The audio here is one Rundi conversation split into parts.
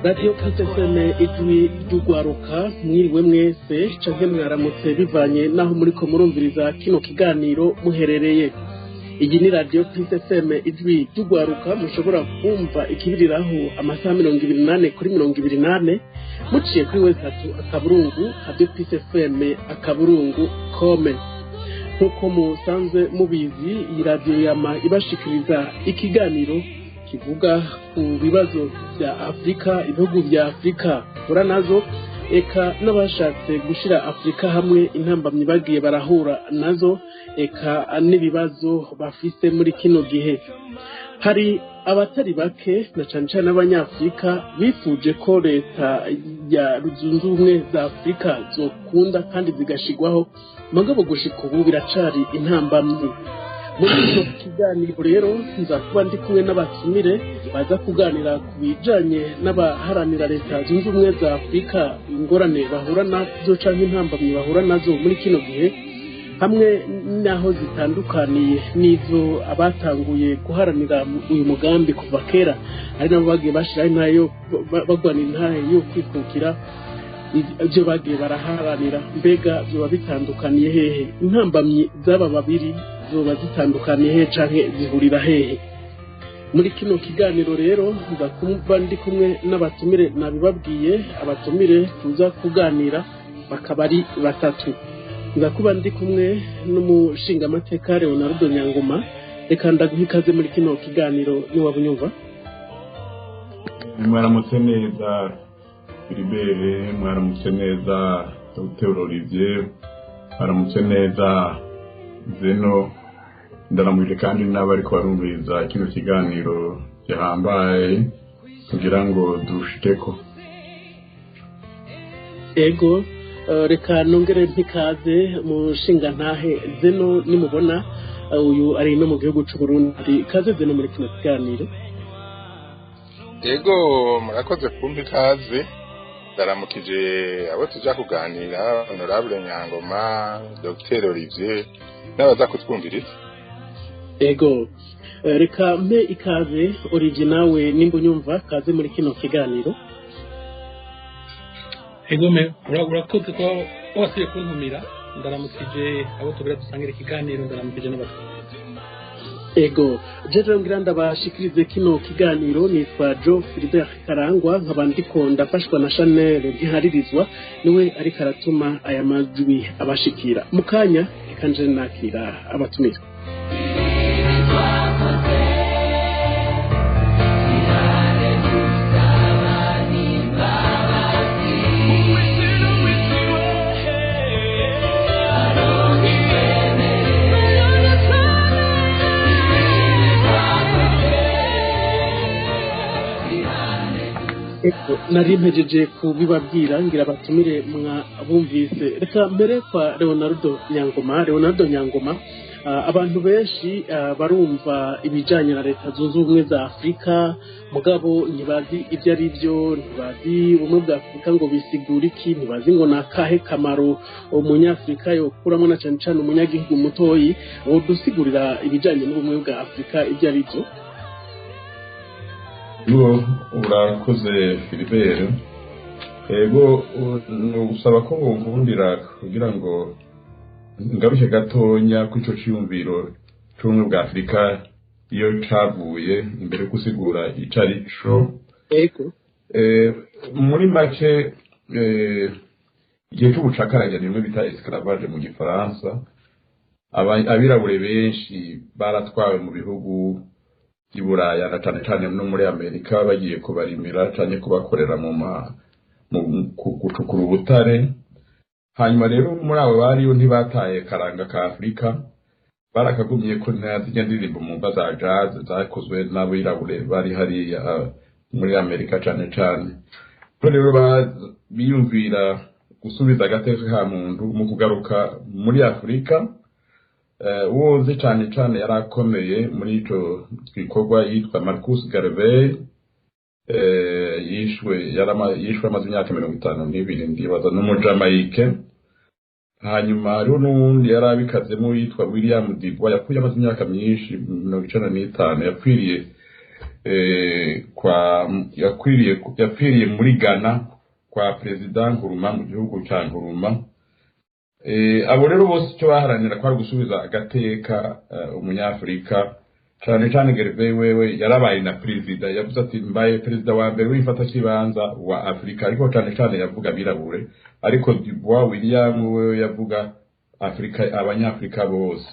Radiyo KSFM, Ijwi ry'Ugwaruka, mwiriwe mwese canke mwaramutse bivanye naho muriko murumviriza kino kiganiro muherereye. Iyi ni Radiyo KSFM, Ijwi ry'Ugwaruka, mushobora kumva ikibiriraho amasaha 24/24 muciye kuri www.radiopsfm.com. Nk'uko musanzwe mubizi, iyi radiyo yama ibashikiriza ikiganiro kivuga ku bibazo vya Afurika, ibihugu vya Afurika bihura nazo, eka n'abashatse gushira Afurika hamwe, intambamyi bagiye barahura nazo, eka n'ibibazo bafise muri kino gihe. Hari abatari bake, na cane cane abanyafurika, bifuje ko leta ya zunze ubumwe za Afurika zokunda kandi zigashigwaho, mugabo gushika ubu biracari intambamyi. Muri kino kiganiro rero nza kuba ndi kumwe n'abatumire baza kuganira ku bijanye n'abaharanira leta zunze ubumwe za Afurika, ingorane bahura nazo canke intambamyi bahura nazo muri kino gihe, hamwe n'aho zitandukaniye n'izo abatanguye guharanira uyu mugambi kuva kera, ari nabo bagiye bashiraho intahe yo bagwanira intahe yo kwikukira, ibyo bagiye baraharanira. Mbega vyoba bitandukaniye hehe? Intambamyi z'aba babiri zoba zitandukaniye hehe canke zihurira hehe? Muri kino kiganiro rero nza kuba ndi kumwe n'abatumire nabibabwiye. Abatumire tuza kuganira bakaba ari batatu. Nza kuba ndi kumwe n'umushingamateka Leonardo Nyangoma. Reka ndaguha ikaze muri kino kiganiro niwaba unyumva. Mwaramutse neza Filibere, mwaramutse neza Dr Olivier, mwaramutse neza Zeno. Ndaramuje kandi n'abariko barumviriza kino kiganiro gihambaye kugira ngo dushikeko. Ego, reka nongere mpikaze mushingantahe Zeno nimubona. Uyu ari no mu gihugu c'u Burundi. Kaze Zeno muri kino kiganiro. Ego, murakoze kumpa ikaze. Ndaramukije abo tuja kuganira, Honorable Nyangoma, Dr Olivier n'abaza kutwumviriza. Ego, reka mpe ikaze Olivier nawe nimba unyumva. Kaze muri kino kiganiro. Egome, urakoze kuba wasubiye kuntumira. Ndaramukije abo tugira dusangire ikiganiro, ndaramukije n'abatwumviriza. Ego, jeje ngira ndabashikirize kino kiganiro nitwa Joe Philibert Karangwa, nkaba ndiko ndafashwa na Chanel Ntiharirizwa, niwe ariko aratuma aya majwi abashikira. Mu kanya reka nje nakira abatumira. Ego, nari mpejeje kubibabwira, ngira abatumire mwabumvise. Reka mbere kwa Leonardo Nyangoma. Leonardo Nyangoma, abantu benshi barumva ibijanye na leta zunze ubumwe za Afurika, mugabo ntibazi ibyo ari byo, ntibazi ubumwe bwa Afurika ngo bisigura iki, ntibazi ngo ni akahe kamaro umunyafurika yokuramo, na cane cane umunyagihugu mutoyi. Wodusigurira ibijanye n'ubumwe bwa Afurika ibyo ari byo? Ego, urakoze Filibere. Ego, nusaba ko wonkundira kugira ngo ngaruke gatonya kuri ico ciyumviro c'ubumwe bwa Afurika iyo cavuye, imbere yo gusigura ico ari co. Ego. Muri make, igihe c'ubucakara, bimwe bita esclavage mu gifaransa, abirabure benshi baratwawe mu bihugu by'i Buraya na cane cane no muri Amerika, bagiye kubarimira canke kubakorera mu gucukura ubutare. Hanyuma rero muri abo bariyo ntibataye karanga ka Afurika, barakagumye ko ntazijya ndirimbo mu mva za jazz zakozwe n'abirabure bari hariya muri Amerika cane cane. Rero biyumvira gusubiza agateka ka muntu mu kugaruka muri Afurika. Uwo nzi cane cane yari akomeye muri ico gikorwa yitwa Marcus Garvey. Yishwe amaze imyaka 52, ndibaza, n'umujamayike. Hanyuma hariho n'uwundi yari abikazemo yitwa William Dubois, yapfuye amaze imyaka myinshi, 95, yapfiriye Kwa yakwiriye yapfiriye muri Ghana kwa perezida Nkuruma, mu gihugu cya Nkuruma. Abo rero bose icyo baharanira kwari gusubiza agateka umunyafurika, cyane cyane Gervais wewe yarabaye na perezida. Yavuze ati: "Mbaye perezida wa mbere w'imfatakibanza wa Afurika", ariko cyane cyane yavuga abirabure. Ariko Dubois William wewe yavuga Afurika, abanyafurika bose.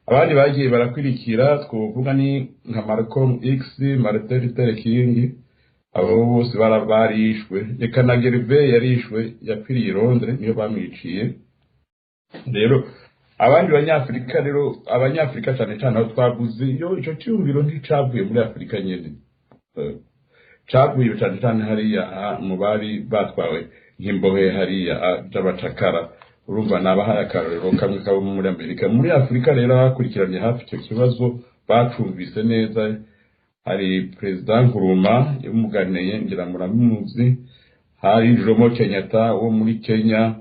Abandi bagiye barakwirikira twovuga ni nka Malcolm X, Martin Luther King. Abo bose barishwe, reka na Gervais yarishwe, yapfiriye i Londres, niyo bamwiciye. Rero abandi banyafurika rero, abanyafurika cyane cyane aho twavuze iyo icyo cyumviro nticavuye muri Afurika nyine, cavuye cyane cyane hariya mu bari batwawe nk'imbohe hariya by'abacakara. Urumva nabahaye akarorero kamwe kabo muri Amerika. Muri Afurika rero bakurikiranye hafi icyo kibazo, bacumvise neza. Hari perezida Nkuruma yamuganiye, ngira muramuzi. Hari Jomo Kenyatta wo muri Kenya.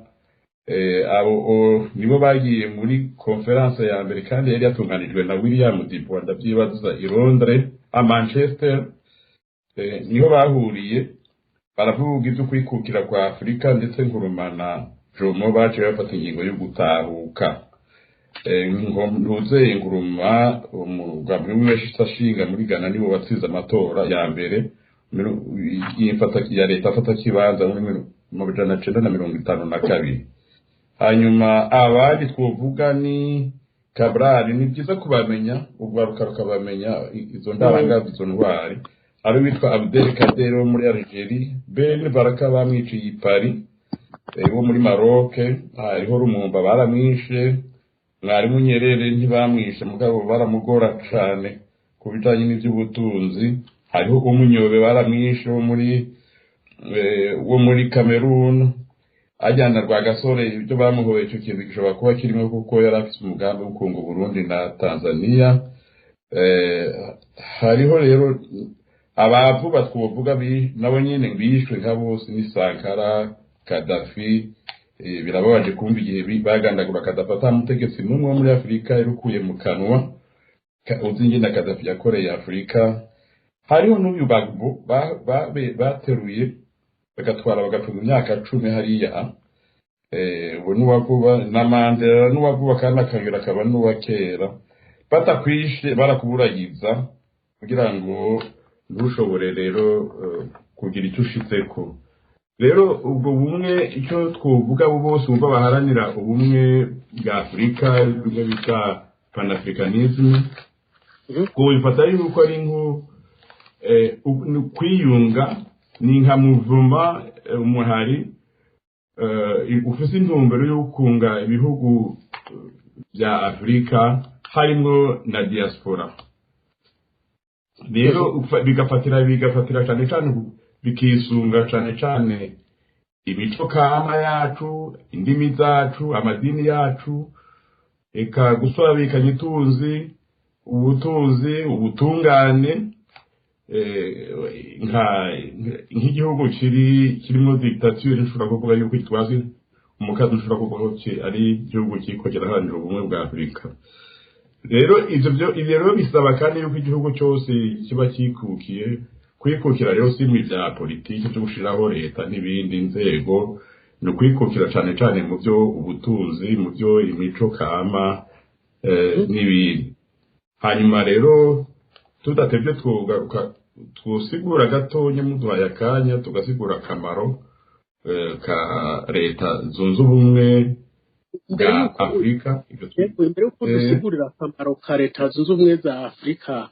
Abo nibo bagiye muri conférence ya mbere, kandi yari yatunganijwe na William Dubois, ndabyibaza, i Londres, a Manchester. Niho bahuriye baravuga ibyo kwikukira kwa Afurika. Ndetse Nkuruma na Jomo baciye bafata ingingo yo gutahuka. Ntuzeye Nkuruma, umugambi wiwe ashinga muri Ghana, nibo watsinze amatora ya mbere ya leta afata kibanza muri 1952. Hanyuma abandi twovuga ni Cabral. Ni byiza kubamenya, urwaruka rukabamenya, izo ndangazi, izo ntwari. Ari witwa Abdel Kader wo muri Algerie, Ben Baraka bamwiciye i Paris, wo muri Maroc, hariho Lumumba baramwishe, Mwarimu Nyerere ntibamwishe mugabo baramugora cane ku bijanye n'ivy'ubutunzi, hariho Umunyobe baramwishe wo muri Cameroon, ajyana Rwagasore. Ibyo bamuhoye, icyo kintu gishobora kuba kirimo kuko yari afite umugambi wo kunga Burundi na Tanzania. Hariho rero abavuba twovuga nabo nyene bishwe nka bose ni Sankara, Kadafi. Birababaje kumva igihe bagandagura Kadafi ata mutegetsi n'umwe wo muri Afurika yarukuye mu kanwa, uzi ingene Kadafi yakoreye Afurika. Hariho n'uyu Gbagbo bateruye bagatwara bagafunga imyaka 10 hariya. Ubu n'uwavuba na Mandela n'uwavuba, kandi akongera akaba n'uwa kera. Batakwishe barakuburagiza kugira ngo ntushobore rero kugira icyo ushitseko. Rero ubwo bumwe, icyo twovuga, abo bose wumva baharanira ubumwe bwa Afurika, bimwe bita panafricanisme, kubifata yuko ari nko ni kwiyunga, ni nka mouvement, umuhari ufise intumbero yo kunga ibihugu bya Afurika, harimwo na diaspora. Rero bigafatira cyane cyane, bikisunga cyane cyane imico kama yacu, indimi zacu, amadini yacu, eka gusabikanya itunzi, ubutunzi, ubutungane. Nk'igihugu kirimo dictature ushobora kuvuga yuko itwazi umukazi, ushobora kuvuga ko ari igihugu kiriko kiraharanira ubumwe bwa Afurika. Rero ivyo byo, ivyo rero bisaba kandi yuko igihugu cyose kiba kikukiye. Kwikukira rero si mu bya politiki byo gushiraho leta n'ibindi nzego, ni ukwikukira cane cane mu byo ubutunzi, mu byo imico kama, n'ibindi. Hanyuma rero tudatevye twugaruka twusigura gatonya, muduhaye akanya tugasigura akamaro ka Leta Zunze Ubumwe Mbere bwa yuko Afurika. Ibyo Yego, imbere yuko dusigurira akamaro ka Leta Zunze Ubumwe za Afurika,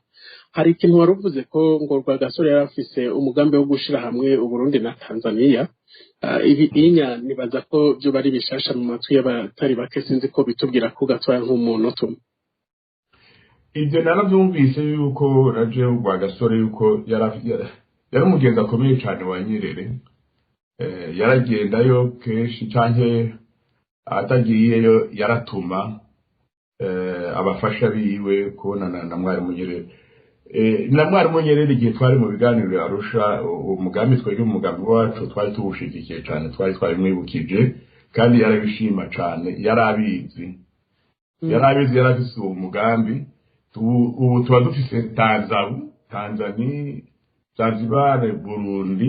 hari ikintu wari uvuze ko ngo Rwagasore yari afise umugambi wo gushira hamwe Uburundi na Tanzania. Ibi inya nibaza ko vyoba ari bishasha mu matwi y'abatari bake. Sinzi ko bitubwira ko gatoya nk'umuntu tumwe. Ibyo narabyumvise yuko raje Rwagasore yuko yari umugenzi akomeye cyane wa Nyerere. Yaragendayo kenshi canke atagiyeyo yaratuma abafasha biwe kubonana na Mwarimu Nyerere. Na Mwarimu Nyerere, igihe twari mu biganiro Arusha, uwo mugambi twebwe, umugambi wacu twari tuwushigikiye cyane, twari twabimwibukije kandi yarabishima cyane. Yarabizi, yarabizi, yarafise uwo mugambi. Ubu tuba dufise Tanzabu. Tanzania, Zanzibar, Burundi,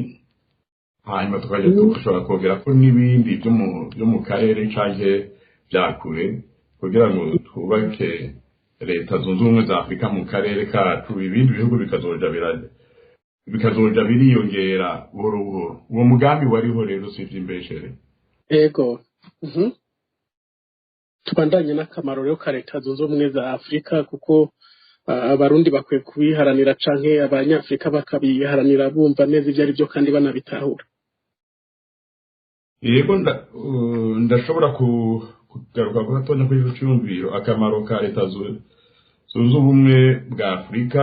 hanyuma tukajya dushobora kongera ko n'ibindi byo mu karere canke bya kure, kugira ngo twubake Leta Zunze Ubumwe za Afurika mu karere kacu, ibindi bihugu bikazoja biriyongera buhoro buhoro. Uwo mugambi wariho rero, si ivy'imbeshere. Ego. Tubandanye n'akamaro rero ka Leta Zunze Ubumwe za Afurika, kuko Abarundi bakwiye kubiharanira canke Abanyafurika bakabiharanira bumva neza ivyo ari byo kandi banabitahura. Yego, ndashobora kugaruka gatonya kuri ico ciyumviro, akamaro ka Leta Zunze Ubumwe bwa Afurika,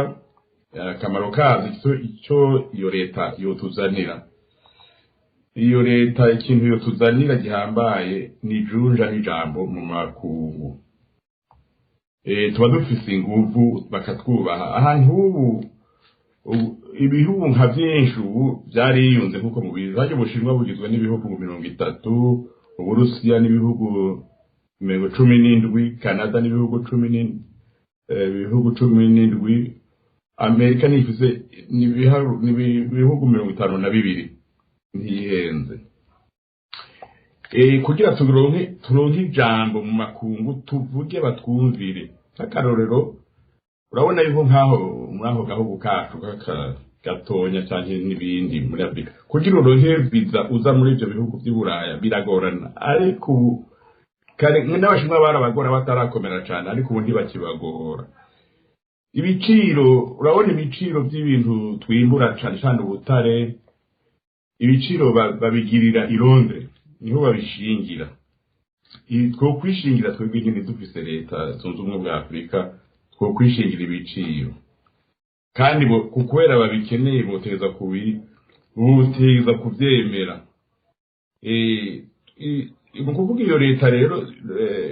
akamaro kazo, ico iyo leta yotuzanira. Iyo leta, ikintu yotuzanira gihambaye ni ijunja n'ijambo mu makungu. Tuba dufise inguvu, bakatwubaha. Ahantu ubu ibihugu nka vyinshi ubu vyariyunze, nk'uko mubizi, harya Ubushinwa bugizwe n'ibihugu 30, Uburusiya n'ibihugu 17, Kanada n'ibihugu 17, Amerika nifise n'ibihugu 52, ntiyihenze. Kugira turonke ijambo mu makungu, tuvuge batwumvire. Nk'akarorero, urabona yuko nk'aho muri ako gahugu kacu gatonya canke n'ibindi muri Afurika, kugira uronke viza uza muri ivyo bihugu vy'i Buraya biragorana. Ariko ubu, kare n'Abashinwa barabagora batarakomera cane, ariko ubu ntibakibagora. Ibiciro, urabona ibiciro vy'ibintu twimbura, cane cane ubutare, ibiciro babigirira i Londres, niho babishingira. Twokwishingira twebwe nyene dufise Leta Zunze Ubumwe bwa Afurika, twokwishingira ibiciro, kandi kubera babikeneye botegeza kuvyemera. Mu kuvuga iyo leta rero,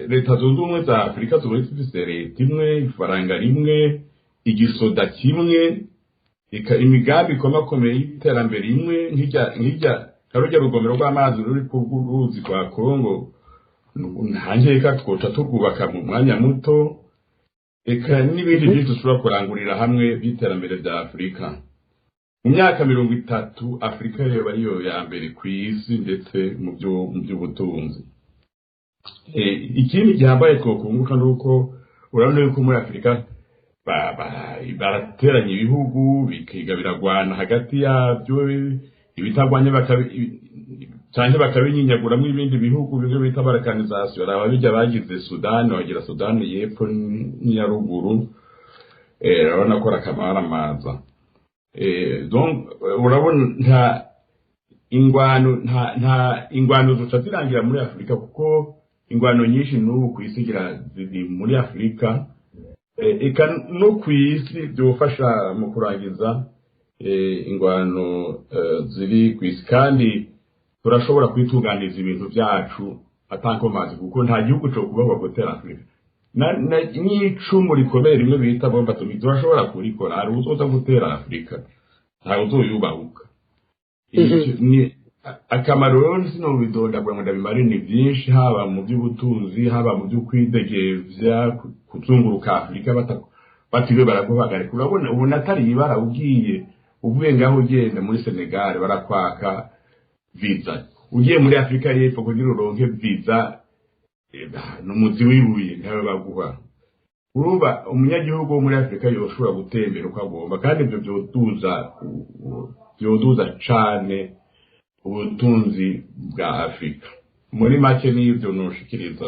Leta Zunze Ubumwe za Afurika zuba zifise leta imwe, ifaranga rimwe, igisoda kimwe, imigambi ikomakomeye y'iterambere imwe, nk'irya nka rurya rugomero rw'amazi ruri ku ruzi rwa Kongo, nta nkeka twoca turwubaka mu mwanya muto, eka n'ibindi byinshi dushobora kurangurira hamwe by'iterambere rya Afurika. Mu myaka 30 Afurika yoba ariyo ya mbere ku isi, ndetse mu by'ubutunzi. Ikindi gihambaye twokunguka ni uko urabona yuko muri Afurika barateranya ibihugu, bikiga biragwana hagati yabyo, ibitagwanye canke bakabinyinyaguramo ibindi bihugu, bimwe bita balkanisation. Raba bijya bagize Sudani, bagira Sudani y'Epfo n'iya Ruguru. Urabona ko arakamaramaza. Donc urabona nta ingwano zica zirangira muri Afurika, kuko ingwano nyinshi n'ubu ku isi ngira ziri muri Afurika. Eka no ku isi byofasha mu kurangiza ingwano ziri ku isi, kandi turashobora kwitunganiza ibintu byacu atankomazi, kuko nta gihugu cyo kubahwa gutera Afurika n'icumu rikomeye rimwe bita bombe atomique turashobora kurikora. Hari uzoza gutera Afurika? Ntawe uzoyubahuka. Akamaro rero sinobidondagura ngo ndabimare, ni byinshi, haba mu by'ubutunzi, haba mu byo kwidegevya, kuzunguruka Afurika batiriwe baraguhagarika. Urabona ubona atari ibara, ugiye uvuye ngaho ugenda muri Senegal barakwaka viza, ugiye muri Afurika y'Epfo kugira uronke viza n'umuzi w'ibuye ntawe baguha. Urumva umunyagihugu wo muri Afurika yoshobora gutembera uko agomba, kandi ibyo byoduza cane ubutunzi bwa Afurika. Muri make n'ibyo nushikiriza.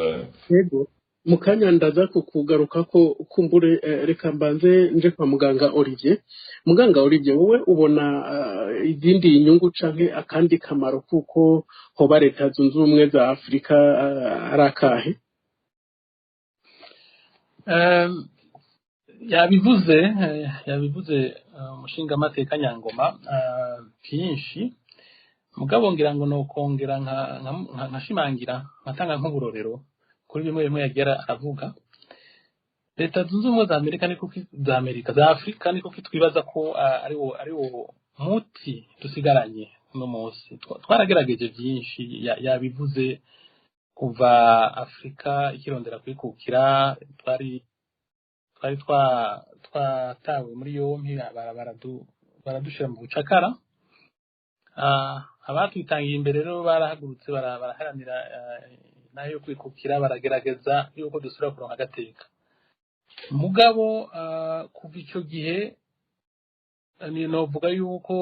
Yego, mu kanya ndaza kukugaruka ko kumbure. Reka mbanze nje kwa muganga Olivier. Muganga Olivier, wowe ubona izindi nyungu canke akandi kamaro kuko hoba Leta Zunze Ubumwe za Afurika ari akahe? Yabivuze umushingamateka Nyangoma byinshi, mugabo ngira ngo nokongera nkashimangira, nkatanga nk'uburorero kuri bimwe bimwe yagiye aravuga. Leta Zunze Ubumwe za Amerika ni kuki za Amerika za Afurika ni kuki twibaza ko ari wo muti dusigaranye uno munsi? Twaragerageje byinshi, yabivuze, kuva Afurika ikirondera kwikukira twari Twari twatawe muri yompi, baradushira mu bucakara. Abatwitangiye imbere rero barahagurutse, baraharanira nayo yo kwikukira, baragerageza yuko dusubira kuronka agateka. Mugabo kuva ico gihe, ni novuga yuko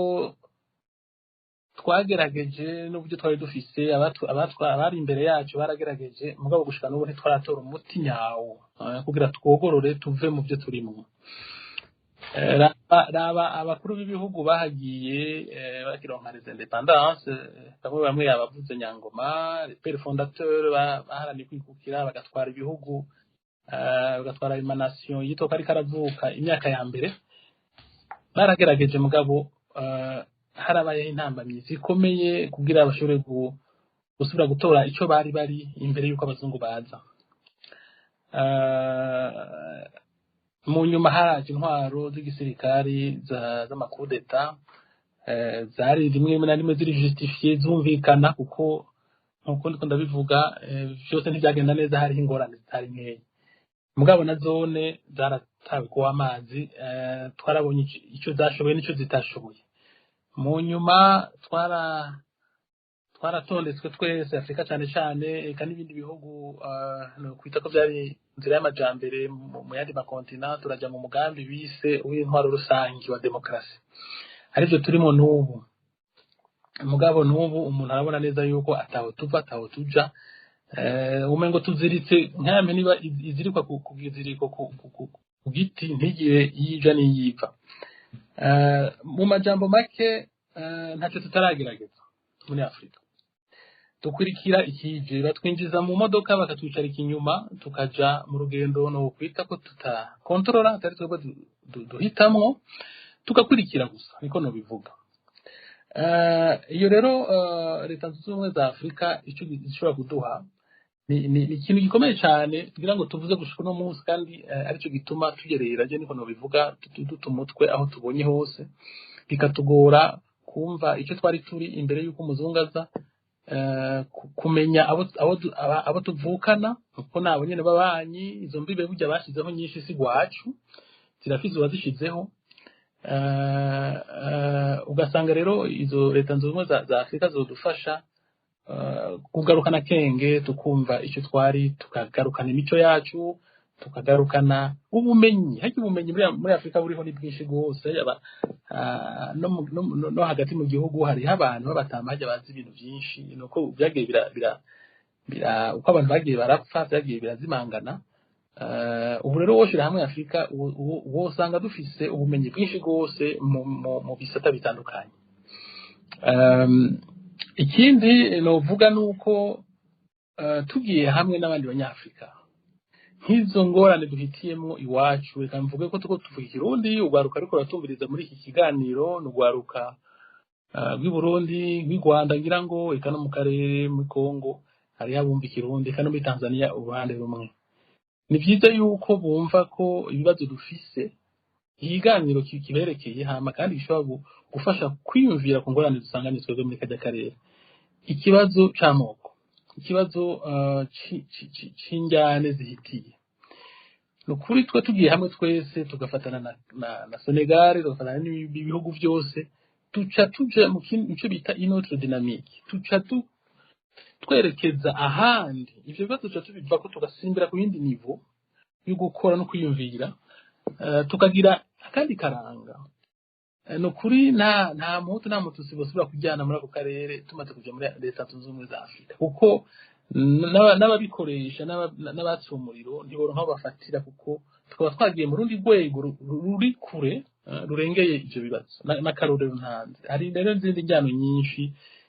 twagerageje n'uburyo twari dufise, abari imbere yacu baragerageje, mugabo gushika n'ubu ntitwaratora umuti nyawo kugira twogorore tuve mu byo turimwo. Raba abakuru b'ibihugu bahagiye bakironka les indépendances, bamwe bamwe yabavuze Nyangoma, les pères fondateurs baharaniye kwikukira, bagatwara ibihugu, bagatwara ayo manation yitwa ko ariko aravuka imyaka ya mbere. Baragerageje, mugabo harabayeho intambamyi zikomeye kugira bashobore gusubira gutora ico bari imbere y'uko abazungu baza. Mu nyuma haraje intwaro z'igisirikari z'amakudeta, zari rimwe na rimwe ziri justifiées, zumvikana, kuko nkuko ndiko ndabivuga, vyose ntivyagenda neza, hariho ingorane zitari nkeya. Mugabo na zone zaratawe kuba amazi, twarabonye ico zashoboye n'ico zitashoboye. Mu nyuma twaratondetswe twese, Afurika cyane cyane, eka n'ibindi bihugu, no kwita ko byari inzira y'amajambere mu yandi makontina, turaja mu mugambi bise uw'intwaro rusangi wa demokarasi, arivyo turimo n'ubu. Mugabo n'ubu umuntu arabona neza yuko ataho tuva ataho tuja, umengo tuziritse nk'aya niba izirikwa ku kiziriko ku giti, ntigire yija n'iyiva. Mu majambo make, ntacyo tutaragerageza muri Afurika. Dukurikira ikije, batwinjiza mu modoka, bakatwicarika inyuma, tukaja mu rugendo no kwita ko tutakontorora, atari twebwe duhitamwo, tugakurikira gusa, niko nobivuga. Iyo rero Leta Zunze Ubumwe za Afurika icyo ishobora kuduha ni ikintu gikomeye cyane kugira ngo tuvuze gushika uno munsi, kandi aricyo gituma tugerera, je niko nobivuga, duta umutwe aho tubonye hose, bikatugora kumva icyo twari turi imbere y'uko umuzungu aza, kumenya abo tuvukana, kuko nabo nyene babanyi. Izo mbibe burya bashyizeho nyinshi si gwacu, zirafise uwazishizeho. Ugasanga rero izo Leta Zunze Ubumwe za Afurika zodufasha kugarukana kenge, tukumva icyo twari, tukagarukana imico yacu, tukagarukana ubumenyi. Harya ubumenyi muri Afurika buriho ni bwinshi rwose. No hagati mu gihugu hariho abantu b'abatama harya bazi ibintu byinshi. Nuko byagiye bira uko abantu bagiye barapfa, byagiye birazimangana. Ubu rero woshira hamwe Afurika, wosanga dufise ubumenyi bwinshi rwose mu bisata bitandukanye. Ikindi novuga nuko tugiye hamwe n'abandi banyafurika, nk'izo ngorane duhitiyemo iwacu, reka mvuge ko tuko tuvuga Ikirundi, urwaruka ariko ruratumviriza muri iki kiganiro ni urwaruka rw'i Burundi, rw'i Rwanda, ngira ngo eka no mu karere, muri Congo hariho abumva Ikirundi, eka no muri Tanzania uruhande rumwe. Ni byiza yuko bumva ko ibibazo dufise, ikiganiro kiberekeye, hama kandi gishobora gufasha kwiyumvira ku ngorane dusanganye twebwe muri kajya karere: ikibazo c'amoko, ikibazo c'injyane zihitiye. Ni ukuri twe tugiye hamwe twese, tugafatana na Senegal, tugafatana n'ibihugu byose, tuca tuja mu cyo bita une autre dynamique, tuca twerekeza ahandi. Ivyo bibazo tuca tubivako, tugasimbira ku yindi niveau yo gukora no kwiyumvira, tukagira akandi karanga. Ni ukuri nta Muhutu nta Mututsi bosubira kujyana muri ako karere tumaze kuja muri Leta Zunze Ubumwe za Afurika, kuko n'ababikoresha n'abatse umuriro ntiboronka aho bafatira, kuko tukaba twagiye mu rundi rwego ruri kure, rurengeye ivyo bibazo. N'akarorero ntanze, hari rero izindi njyano nyinshi,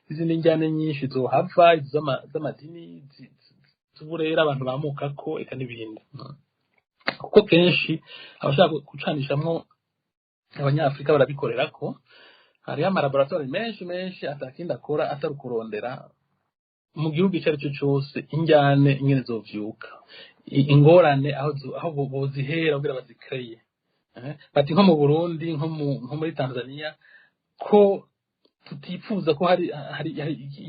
izindi njyane nyinshi zohava, izo z'amadini, z'uburere abantu bamukako, eka n'ibindi, kuko kenshi abashaka gucanishamwo abanyafurika barabikorera ko hariho amalaboratoire menshi menshi atakindi akora atari ukurondera mu gihugu icyo ari cyo cyose injyane ingene zovyuka, ingorane aho bozihera kugira bazikreye. Bati nko mu Burundi, nko muri Tanzania, ko tutifuza ko hari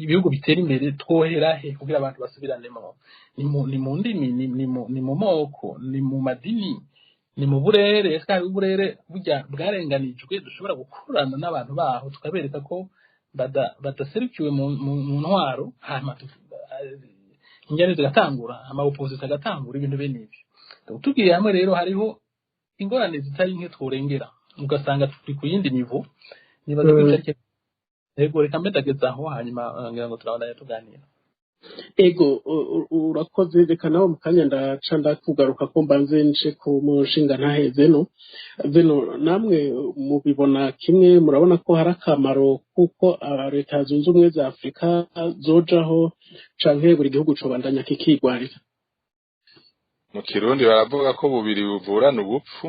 ibihugu bitera imbere, twohera he kugira abantu basubiranemo? Ni mu ndimi, ni mu moko, ni mu madini. Ni mu burere, ese hari uburere burya bwarenganijwe dushobora gukorana n'abantu baho tukabereka ko badaserukiwe mu ntwaro, hanyuma injyane zigatangura, ama opposition agatangura, ibintu bene ibyo. Tugiye hamwe rero, hariho ingorane zitari nke tworengera, ugasanga turi ku yindi niveau. Nibaza ko ico. Yego, reka mbe ndageze aho, hanyuma ngira ngo turabandanya tuganira. Ego, urakoze. Reka nawe mu kanya ndaca ndakugaruka ko mbanze nce ku mushinga ntahe Zeno. Zeno, namwe mubibona kimwe? Murabona ko hari akamaro kuko Leta Zunze Ubumwe za Afurika zojaho, canke buri gihugu cobandanya kikigwarira? Mu Kirundi baravuga ko bubiri buvurana ubupfu,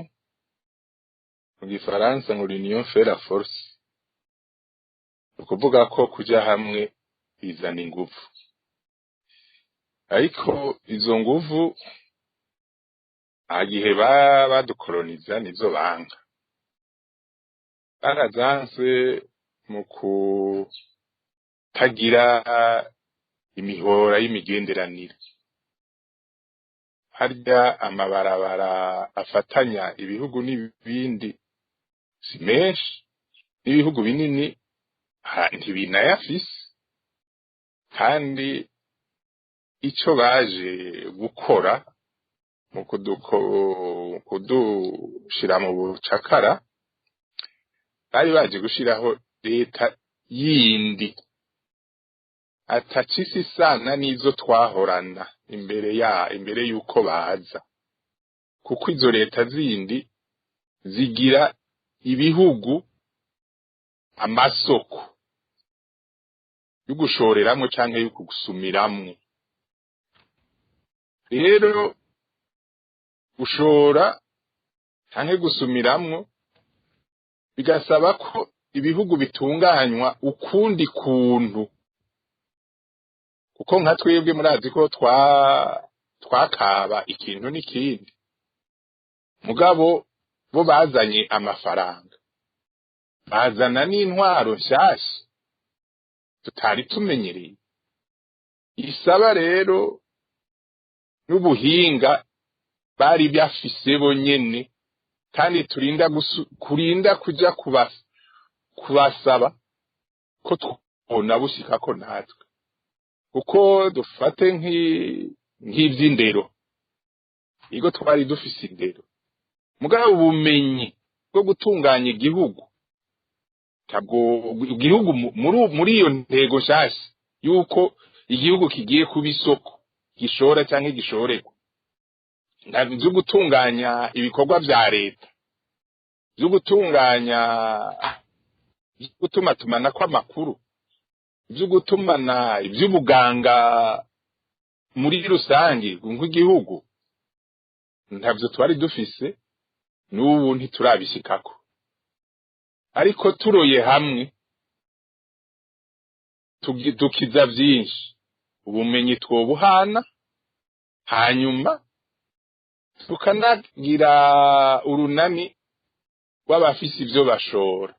mu Gifaransa ngo "l'union fait la force". Ni ukuvuga ko kuja hamwe bizana inguvu, ariko izo nguvu gihe badukoloniza nizo banga barazanse mu kutagira imihora y'imigenderanire. Harya amabarabara afatanya ibihugu n'ibindi si menshi, n'ibihugu binini ntibinayafise. Kandi ico baje gukora mu kudushira mu bucakara, bari baje gushiraho leta yindi atacisi isana n'izo twahorana imbere yuko baza, kuko izo leta zindi zigira ibihugu amasoko yo gushoreramwo canke yo gusumiramwo. Rero gushora canke gusumiramwo bigasaba ko ibihugu bitunganywa ukundi kuntu, kuko nka twebwe murazi ko twakaba ikintu n'ikindi. Mugabo bo bazanye amafaranga, bazana n'intwaro nshasha tutari tumenyereye, isaba rero n'ubuhinga bari bafise bo nyene, kandi turinda kurinda kuja kubasaba ko twona bushikako natwe. Kuko dufate nk'ivy'indero, igo twari dufise indero, mugabo ubumenyi bwo gutunganya igihugu, ntabwo igihugu muri iyo ntego nshasha yuko igihugu kigiye kuba isoko gishora canke gishorerwa, vyo gutunganya ibikorwa vya leta, vyo gutunganya, vyo gutumatumana kw'amakuru, vyo gutumana ivy'ubuganga muri rusange nk'igihugu, ntavyo twari dufise, n'ubu ntiturabishikako. Ariko turoye hamwe dukiza vyinshi, ubumenyi twobuhana, hanyuma tukanagira urunani rw'abafise ivyo bashora.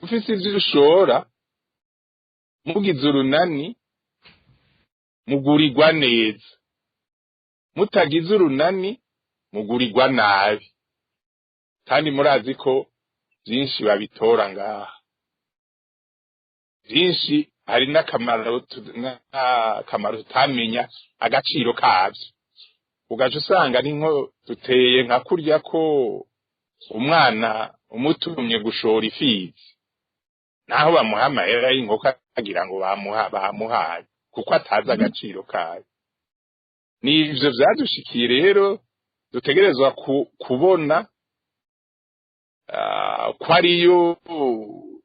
Ufise ivyo ushora, mugize urunani mugurirwa neza, mutagize urunani mugurirwa nabi. Kandi murazi ko vyinshi babitora ngaha, vyinshi hari n'akamaro tutamenya agaciro kavyo, ugaca usanga ni nko duteye nka kurya ko umwana umutumye gushora ifizi, naho bamuha amahera y'inkoko agira ngo bamuhaye, kuko atazi agaciro kayo. Nivyo vyadushikiye rero, dutegerezwa kubona ko ariyo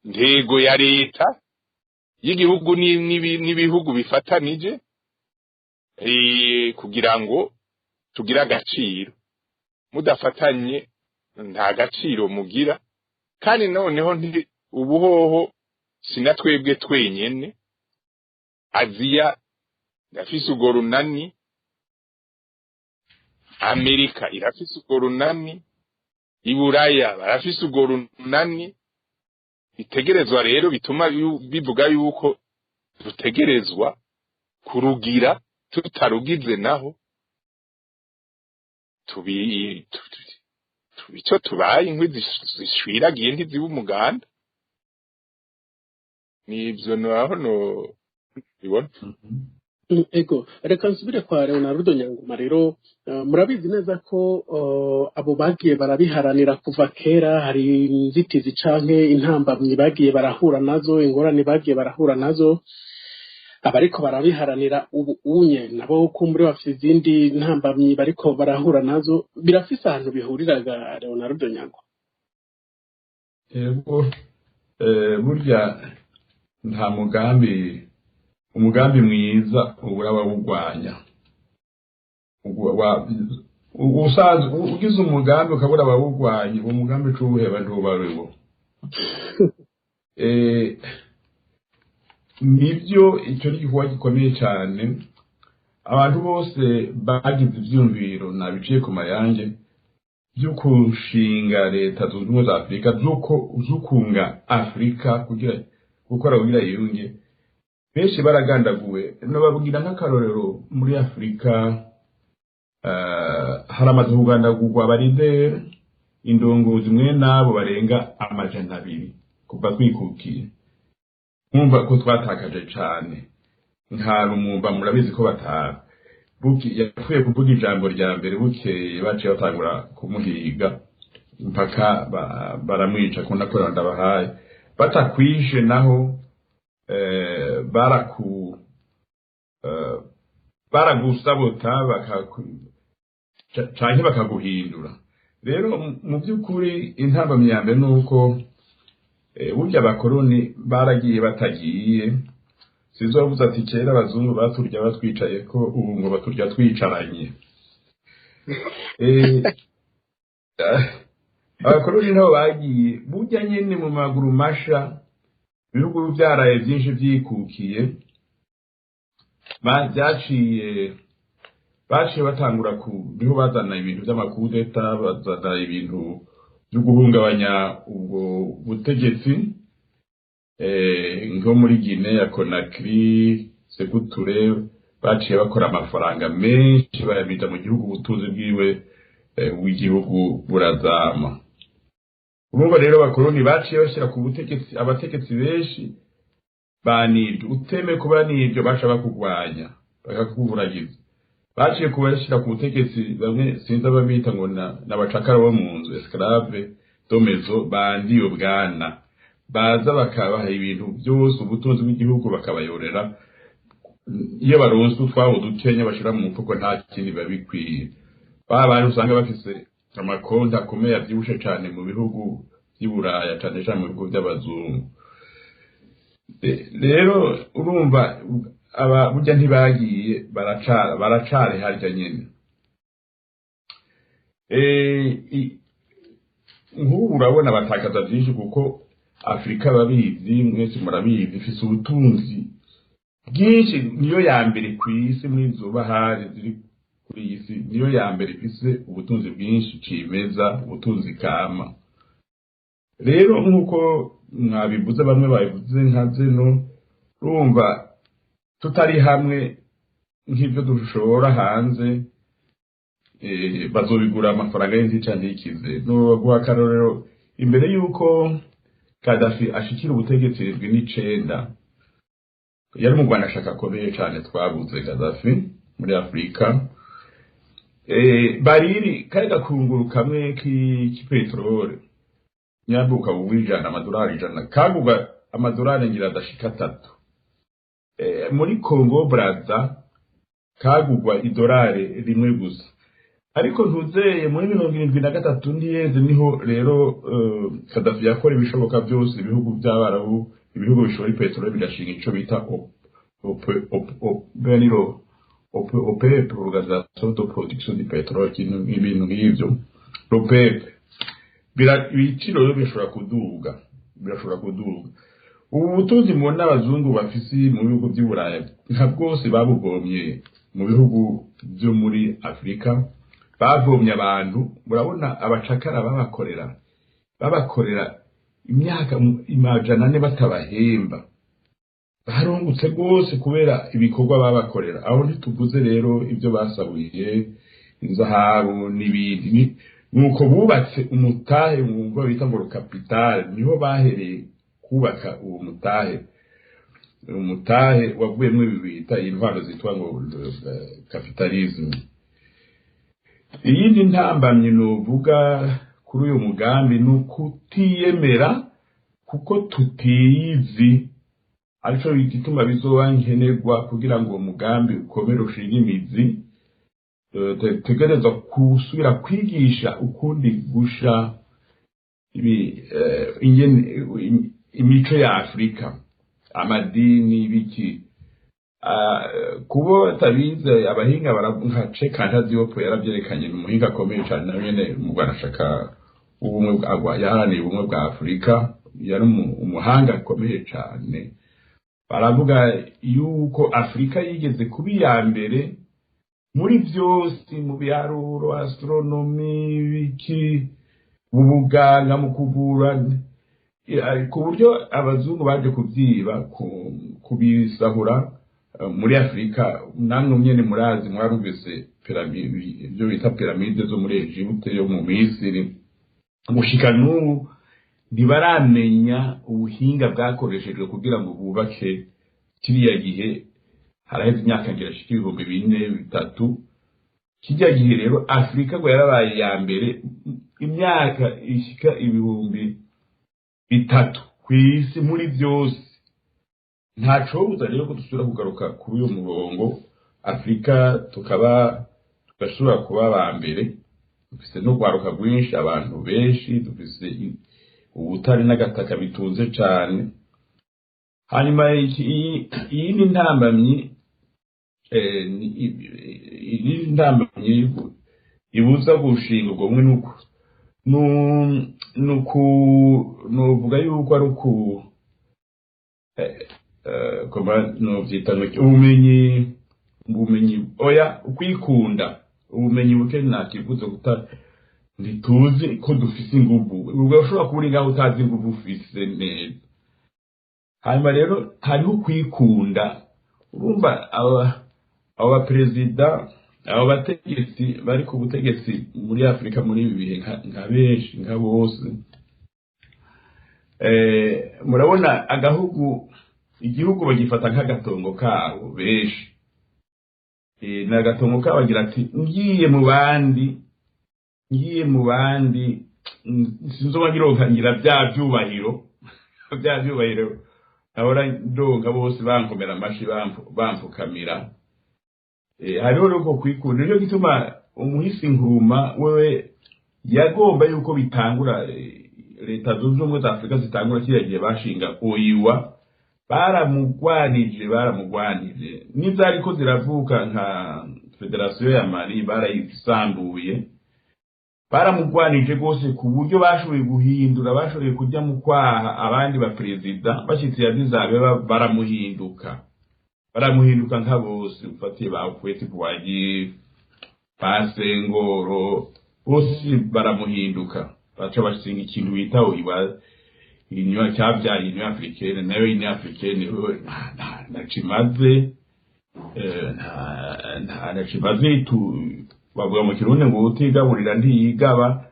ntego ya leta y'igihugu n'ibihugu bifatanije, kugira ngo tugire agaciro. Mudafatanye nta gaciro mugira. Kandi noneho ubuhoho sina twebwe twenyene, Aziya irafise urwo runani, Amerika irafise urwo runani, Iburaya barafise urwo runani. Bitegerezwa rero bituma bivuga yuko dutegerezwa kurugira, tutarugize naho Icyo tubaye inkwi zishwiragiye ntiziba umuganda. Nibyo naho no bibona. Ego, reka nsubire kwa Leonardo Nyangoma rero. Murabizi neza ko abo bagiye barabiharanira kuva kera hari inzitizi canke intambamyi bagiye barahura nazo, ingorane bagiye barahura nazo. Abariko barabiharanira ubu unye nabo kumbure bafise izindi ntambamyi bariko barahura nazo. Birafise ahantu bihuriraga, Leonardo Nyangoma? Yego, burya nta mugambi, umugambi mwiza ubura abawurwanya. Usanzwe ugize umugambi ukabura abawurwanya, uwo mugambi ucuwuheba ntuba ariwo. Nibyo, icyo ni igikorwa gikomeye cyane. Abantu bose bagize ivyiyumviro nabiciye ku mayange byo kushinga Leta Zunze Ubumwe za Afurika, z'ukunga Afurika, kugira gukora kugira yiyunge, benshi baragandaguwe. Nababwira nk'akarorero: muri Afurika haramaze kugandagurwa abarideri, indongozi mwe n'abo barenga 200 kuva twikukiye. Nkumva ko twatakaje cane. Nka Lumumba, murabizi ko batara yapfuye kuvuga ijambo rya mbere, bukeye baciye batangura kumuhiga mpaka baramwica. Ko nakorera ndabahaye batakwishe naho baragusabota canke bakaguhindura. Rero mu by'ukuri intambamyi ya mbere ni uko burya abakoroni baragiye batagiye. Sizovuze ati kera abazungu baturya batwicaye ko, ubu ngo baturya twicaranye. Abakoroni nabo bagiye burya nyene mu maguru masha, ibihugu byaraye byinshi byikukiye, byaciye baciye batangura ku niho bazana ibintu by'amakudeta, bazana ibintu byo guhungabanya ubwo butegetsi, nko muri Guinea ya Conakry, Sékou Touré, baciye bakora amafaranga menshi bayabita mu gihugu, ubutunzi bwiwe bw'igihugu burazama. Urumva rero abakoroni baciye bashyira ku butegetsi abategetsi benshi banibyo, uteme kuba nibyo baca bakugwanya bakakuburagiza. Baciye kubashyira ku butegetsi bamwe sinzi ababita ngo n'abacakara bo mu nzu, esclave de maison, bandiye ubwana, baza bakabaha ibintu byose, ubutunzi bw'igihugu bakabayorera. Iyo baronse utwabo dukenya bashira mu mufuko, nta kindi biba bikwiye. Ba bantu usanga bafise amakonti akomeye avyibushe cane mu bihugu vy'i Buraya, cane cane mu bihugu vy'abazungu. Rero urumva aba burya ntibagiye, baracari harya nyene. Nk'ubu urabona batakaza byinshi kuko Afurika, babizi mwese murabizi, ifise ubutunzi bwinshi, niyo ya mbere ku isi muri izo bahari ziri kuri iyi si, niyo ya mbere ifise ubutunzi bwinshi cimeza, ubutunzi kama. Rero nk'uko mwabivuze, bamwe babivuze nka zeno, urumva tutari hamwe nk'ibyo dushora hanze bazobigura amafaranga y'intica ntikize. Noguha akarorero: imbere y'uko Kadafi ashikira ubutegetsi 79, yari mu Rwanda ashaka akomeye cane, twabuze Kadafi muri Afurika. Bariri kari gakunguru kamwe k'ipeteroli nyambuka bugura 100, amadolari 100, kagurwa amadolari ngira adashika 3. Muri Congo Braza kagurwa idolari 1 gusa. Ariko ntuzeye muri 73 ntiyeze, niho rero Kadafi yakora ibishoboka byose, ibihugu by'Abarabu, ibihugu bishora peteroli bigashinga ico bita OPEP, Organisation de Production du Pétrole, ibintu nk'ivyo, l'OPEP. Ibiciro rero bishobora kuduga. Ubu butunzi mubona abazungu bafise mu bihugu vy'i Buraya, nka bwose babuvomye mu bihugu vyo muri Afurika. Bavomye abantu, murabona abacakara babakorera imyaka 400 batabahemba, barungutse rwose kubera ibikorwa babakorera. Aho ntituvuze rero ibyo basabuye, inzahabu n'ibindi. Nuko bubatse umutahe mwumva bita ngo capital, niho bahereye kubaka uwo mutahe. Umutahe wavuyemo ibi bita intwaro zitwa ngo capitalisme. Iyindi ntambamyi novuga kuri uyu mugambi ni ukutiyemera, kuko tutiyizi, arico gituma bizoba nkenerwa kugira ngo uwo mugambi ukomere, ushinge imizi. Tegerezwa gusubira kwigisha ukundi gusha imico ya Afurika, amadini, ibiki. Kubo batabize, abahinga nka Cheikh Anta Diop yaravyerekanye, ni umuhinga akomeye cane nawe nyene mu Rwanda, ubumwe yaharaniye ubumwe bwa Afurika, yari umuhanga akomeye cane. Baravuga yuko Afurika yigeze kuba iya mbere muri byose, mu biharuro, astronomy, biki, mu buganga, mu kuvura, ku buryo abazungu baje kubyiba, kubisahura muri Afurika. Namwe nyene murazi, mwarumvise ibyo bita piramide zo muri Egypte, yo mu Misiri. Gushika n'ubu ntibaramenya ubuhinga bwakoreshejwe kugira ngo bubake kiriya gihe. Haraheze imyaka ngira shika 4000, 3. Kijya gihe rero Afurika ngo yarabaye iya mbere imyaka ishika 3000 ku isi muri byose. Ntacobuza rero ko dusubira kugaruka kuri uyu murongo, Afurika tukaba tugashobora kuba aba mbere. Dufise n'urwaruka rwinshi, abantu benshi, dufise ubutare n'agataka bitunze cane. Hanyuma iyindi ntambamyi iyindi ntambamyi ibuza gushinga ubwo bumwe nuko nuku nuvuga yuko ari uku comment novyita ngo iki? Ubumenyi, oya, ukwikunda, ubumenyi buke. Nakivuze kuta ntituzi ko dufise inguvu. Ubwo ushobora kuba uri ngaho utazi inguvu ufise neza. Hanyuma rero hariho ukwikunda. Urumva aba baperezida, abo bategetsi bari ku butegetsi muri Afurika muri ibi bihe, nka benshi, nka bose, murabona agahugu, igihugu bagifata nk'agatongo kabo benshi. Ni agatongo kabo, bagira ati: "Ngiye mu bandi, ngiye mu bandi, sinzoba ngironka ngira bya byubahiro nahora ndonka, bose bankomera amashi, bamfukamira." Hariho nuko kwikunda. Nicyo gituma umuhisi Nkrumah wewe yagomba yuko bitangura, Leta Zunze Ubumwe za Afurika zitangura kiriya gihe bashinga OUA. Baramugwanije, baramugwanije. N'izariko ziravuka nka federasiyo ya Mali barayisambuye. Baramugwanije rwose, ku buryo bashoboye guhindura, bashoboye kujya mu kwaha abandi baperezida bashyitsi ya Addis baramuhinduka, baramuhinduka nka bose. Ufatiye ba Houphouët-Boigny, ba Senghor, bose baramuhinduka, baca bashinga ikintu bita OUA, Union cyabyaye Union africaine. Nayo Union africaine ntaco imaze, ntaco imaze. Bavuga mu Kirundi ngo utigaburira ntiyigaba.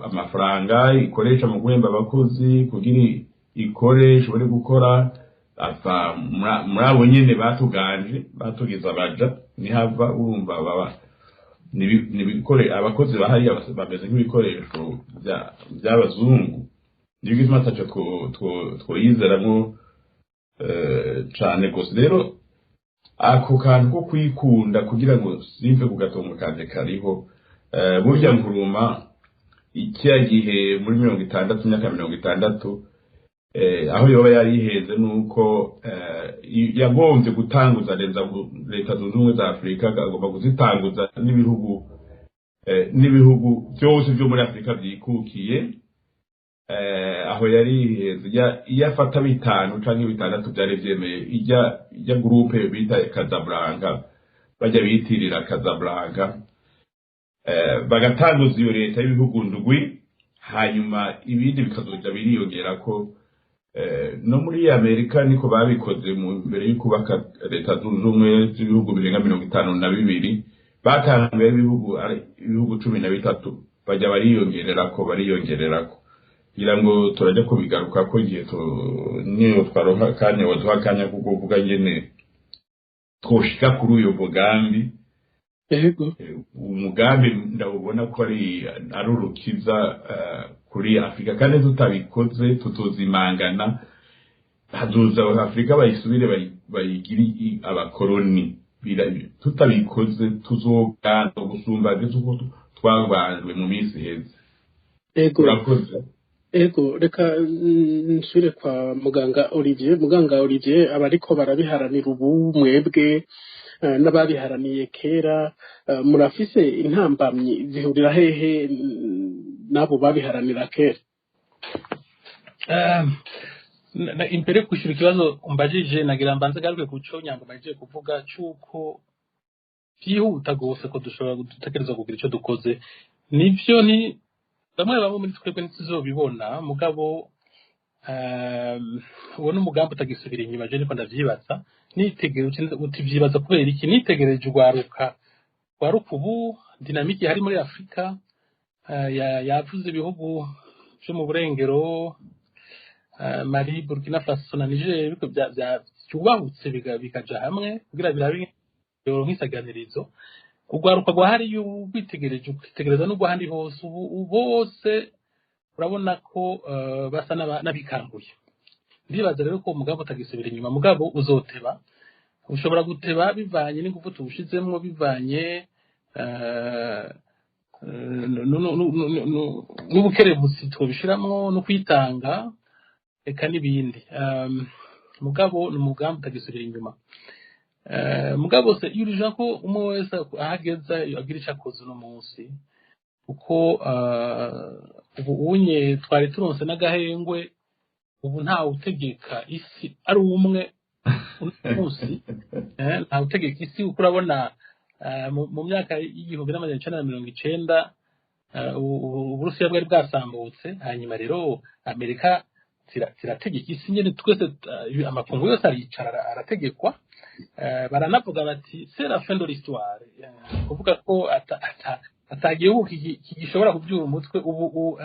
Amafaranga ikoresha mu guhemba abakozi kugira ikore, ishobore gukora, ava muri abo nyene batuganje, batugize abaja, nihava. Urumva baba abakozi bahari bameze nk'ibikoresho by'abazungu. Niyo gituma ataco twoyizeramwo cane gose. Rero ako kantu ko kwikunda kugira ngo simve ku gatongo kanje kariho. Burya Nkrumah ikiya gihe muri 60, imyaka 60, aho yoba yari yiheze nuko yagombye gutanguza Leta Zunze Ubumwe za Afurika, agomba kuzitanguza n'ibihugu byose byo muri Afurika byikukiye. Aho yari yiheze. Iyo afata bitanu canke bitandatu byari vyemeye, ijya groupe bita Casablanca, bajya bitirira Casablanca, bagatanguza iyo leta y'ibihugu ndwi, hanyuma ibindi bikazoja biriyongera ko. No muri Amerika niko babikoze mu mbere yo kubaka Leta Zunze Ubumwe z'ibihugu birenga 52. Batanguye ibihugu ari ibihugu 13. Bajya bariyongererako, ngira ngo turajya kubigaruka ko igihe niyo twaronka akanya, waduha akanya ko kuvuga nyene twoshika kuri uyu mugambi. Umugambi ndawubona ko ari urukiza kuri Afurika, kandi tutabikoze tutuzimangana, hazoza Afurika bayisubire bayigire abakoroni. Tutabikoze tuzoganza gusumba ndetse uko twabanjwe mu minsi iheze. Urakoze. Ego, reka nsubire kwa muganga Olivier. Muganga Olivier, abariko barabiharanira ubu, mwebwe n'ababiharaniye kera, murafise intambamyi zihurira hehe n'abo babiharanira kera? Imbere yo kwishura ikibazo umbajije, nagira mbanze garuke ku cyo Nyangoma yagiye kuvuga, c'uko vyihuta gose ko dushobora gutekereza kugira ico dukoze. Nivyo, ni bamwe bamwe muri twebwe ntituzobibona, mugabo uwo n'umugambi utagisubira inyuma. Je niko ndavyibaza, nitegereje. Uti vyibaza kubera iki? Nitegereje urwaruka rwaruka ubu, dynamique ihari muri Afurika, yavuze ibihugu vyo mu burengero, Mali, Burkina Faso na Niger, ariko byubahutse bikaja hamwe kugira birabe nk'isaganirizo. Urwaruka rwahari witegereje, ukitegereza n'urwahandi hose ubu bose, urabona ko basa n'abikanguye. Ndibaza rero ko uwo mugambi utagisubira inyuma, mugabo uzoteba, ushobora guteba bivanye n'ingufu tuwushizemwo, bivanye n'ubukerebutsi twobishiramwo, no kwitanga, eka n'ibindi. Mugabo ni umugambi utagisubira inyuma. Mugabo se yurija ko umwe wese ahageza agira ico akoze uno munsi, kuko ubu unye twari turonse n'agahengwe. Ubu ntawe utegeka isi ari umwe uno munsi, ntawe utegeka isi, kuko urabona mu myaka y'1990 Uburusiya bwari bwasambutse, hanyuma rero Amerika zirategeka isi nyene. Twese amakungu yose aricara arategekwa. Baranavuga bati: "C'est la fin de l'histoire." Kuvuga ko ata gihugu kigishobora kubyura umutwe ubu,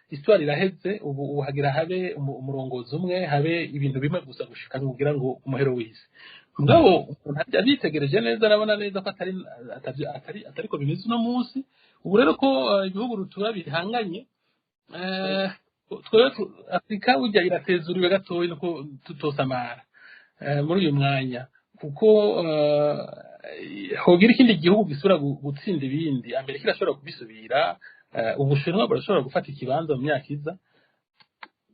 histoire iraheze ubu. Ubu hagira habe umurongozi umwe, habe ibintu bimwe gusa gushika kugira ngo umuhero w'isi. Mugabo umuntu abyitegereje neza, arabona neza ko atari atariko bimeze uno munsi. Ubu rero ko ibihugu rutura bihanganye, twebwe Afurika burya iratezuriwe gatoya, nuko tutosamara muri uyu mwanya, kuko hogira ikindi gihugu gisubira gutsinda ibindi, Amerika irashobora kubisubira, Ubushinwa burashobora gufata ikibanza mu myaka iza.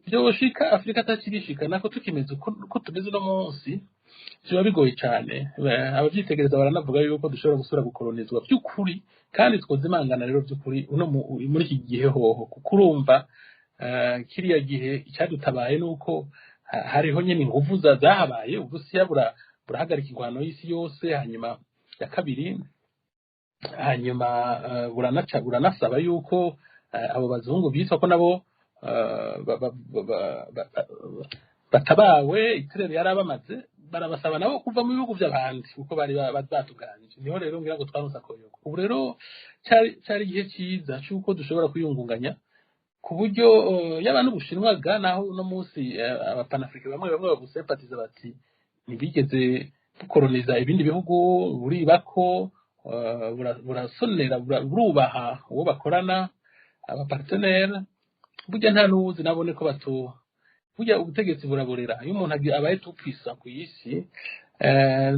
Byoshika Afurika atakirishika nako tukimeze uko tumeze uno munsi, biba bigoye cyane. Abavyitegereza baranavuga yuko dushobora gusubira gukolonizwa by'ukuri, kandi twozimangana rero by'ukuri uno muri iki gihe hoho, kuko urumva kiriya gihe icyadutabaye nuko hariho nyine inguvu zahabaye. Uburusiya burahagarika ingwano y'isi yose hanyuma ya kabiri, hanyuma buranaca buranasaba yuko abo bazungu bitwa ko nabo batabawe iturere yari abamaze, barabasaba nabo kuva mu bihugu by'abandi, kuko bari batuganje. Niho rero ngira ngo twaronse akoyoko. Ubu rero cari igihe cyiza cy'uko dushobora kwiyungunganya ku buryo yaba n'Ubushinwa ga, naho uno munsi abapanafrika bamwe bamwe babusempatiza bati ntibigeze bukoroniza ibindi bihugu, buribako, burasonera, burubaha uwo bakorana, abapartenaire. Burya nta n'uwuzi nabone ko batu burya ubutegetsi buraborera. Iyo umuntu abaye tupfisa ku isi,